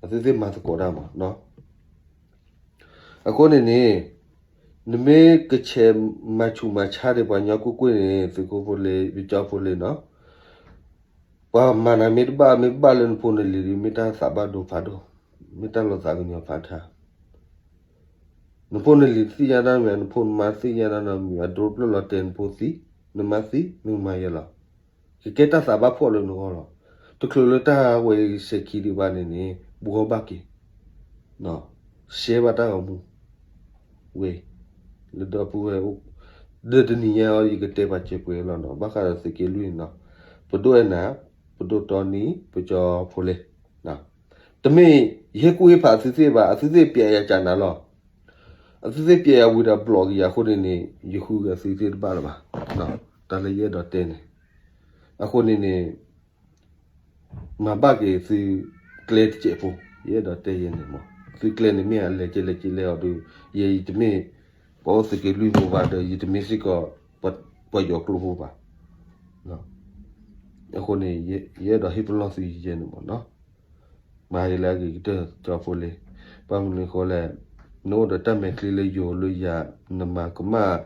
အသုသ့ၣ်မၤသကိးတၢ်မး, အဃိန့ၣ်န့ၣ် နမ့ၢ်ကဆဲးမၤဆူးမၤဆါဒံးပှၤကညီကွ့ၢ်ကွ့ၢ်န့ၣ် သုးခိၣ်ဖိလ့ ပကၠီဖိလ့နီၤ, ပှၤမၤနၤမ့ၢ်တဘၣ် မ့ၢ်ဘၣ်လၢနဖိနလံၤဒီး မ့ၢ်တၢ်သးဘၣ်ဒိဖးဒိၣ်, မ့ၢ်တၢ်လီၤသးကညီၤဖးထါ, နဖိနလံၤတသ့ၣ်ညါတၢ်မံၤ နဖိနမါတသ့ၣ်ညါတၢ်နီတမံၤ အဒိတဖျၢၣ်လီၤတဲာ်နဖိသံ, နမါသံ နကမၤယဲလီၤ, ကကဲတၢ်သးဘၣ်ဖှီၣ်လၢနဂီၢ်လီၤ, တချုးလၢတၢ်ဝဲစဲၤခံဒံးဘၣ်န့ၣ်န့ၣ် ဘှီဘၣ်က့ၤ ရှဲဘၣ်တၢ်ဂီၤမူ ဝဲ လၢဒီပုၢ်ဝဲၢ်အိၣ်, ဒီးတနံၤညါအံၤ ယကတဲပာ်စၢၤပှဲၤလီၤနီၤ ဘၣ်ဃးဒီးသုးက့လွံၢ်နီၤ, ပဒိၣ်အဲၣ်နၤ, ပဒိၣ်တီနံ ပကၠီဖိလ့, တမ့ၢ်ယဟ့ၣ်ကူၣ်ဟ့ၣ်ဖးအသုသ့ၣ်ဘၣ်, အသုသ့ၣ်ပျဲယၤကနၤလီၤ, အသုသ့ၣ်ပျဲယၤဝံၤဒီးဘျီၣ်က့ၤယၤအဃိန့ၣ်န့ၣ် ယဃုဂ့ၤအသုသ့ၣ်တဘၣ်လၢၤဘၣ်, တၢ်လၢယအဲၣ်ဒိးတဲန့ၣ်, အဃိန့ၣ်န့ၣ် မၤဘၣ်က့ၤသုကျဲတစဲးဖိ, ယအဲၣ်ဒိးတဲယဲန့ၣ်မး, သုကျဲန့ၣ်မ့ၢ်အလဲၤကလဲၤကလဲၤအီၤဒီး ယဲယတမ့ၢ် ပှၤအိၣ်သုးက့လွံၢ်ဖိဘၣ်ဒီး ယတမ့ၢ်စ့ၢ်ကီး ပှၤယီၤကျိဖိဘၣ်, အဃိန့ၣ် ယအဲၣ်ဒိးဟ့ၣ်ပလီၢ်သုယဲန့ၣ်မးနီၤ, မၤယလဲၤက့ၤကတၢၢ်ကၠီဖိလ့, ဘၣ်မနုၤဃိလဲၣ်, နအိၣ်ဒီးတၢ်မဲာ်ချံလၢယိၤလၢယၤ, နမၤကမၣ်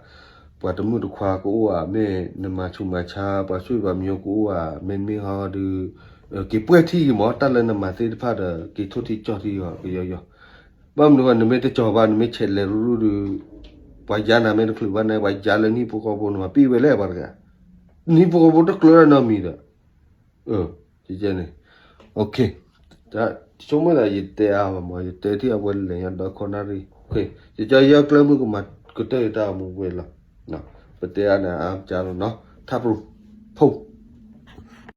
ပှၤတမုၣ်တခွါကအိၣ်ဧါ, မ့ၢ်နမၤဆူးမၤဆါ ပှၤဆွေပှၤမျိုးကအိၣ်ဧါ, မ့တမ့ၢ်ဟီဒီး က့ၤပှဲၢ်ထံဂ့ၤမး တၢ်လၢနမၤသ့ၣ်တဖၣ်ဒီး က့ၤထိၣ်ထံကၠီၣ်ထံဂီၤကယီယီ, ဘၣ်မနုၤဃိ နမ့ၢ်တကၠီၤဘၣ် နမ့ၢ်ဆဲးလဲၤရူၢ်ရူၢ်ဒီး ပှၤယါနၤမ့ၢ်တချုးဘၣ်န့ၣ် ပှၤယါလၢနဟံၣ်ဖိဃီဖိန့ၣ် မၤပံၢ်ဝဲလဲၣ်ပှၤတဂၤ, နဟံၣ်ဖိဃီဖိတကျၢၤနီတမံၤဒီး န့ၣ်, ဆိကမိၣ်သးယတဲအါမး ယတဲထံၣ်အဝဲလဲၤညါဒီးခီနၣ်ရံၣ်, ယကၠီယဲၢ်ကျၢၢ်မုၢ်ကမၤကတၢၢ်ယတၢ်အမူဝဲလီၤ, ပတဲအါန့ၣ်အါကၢ်လီၤနီၤ, ထါပရူၤ, ဖိ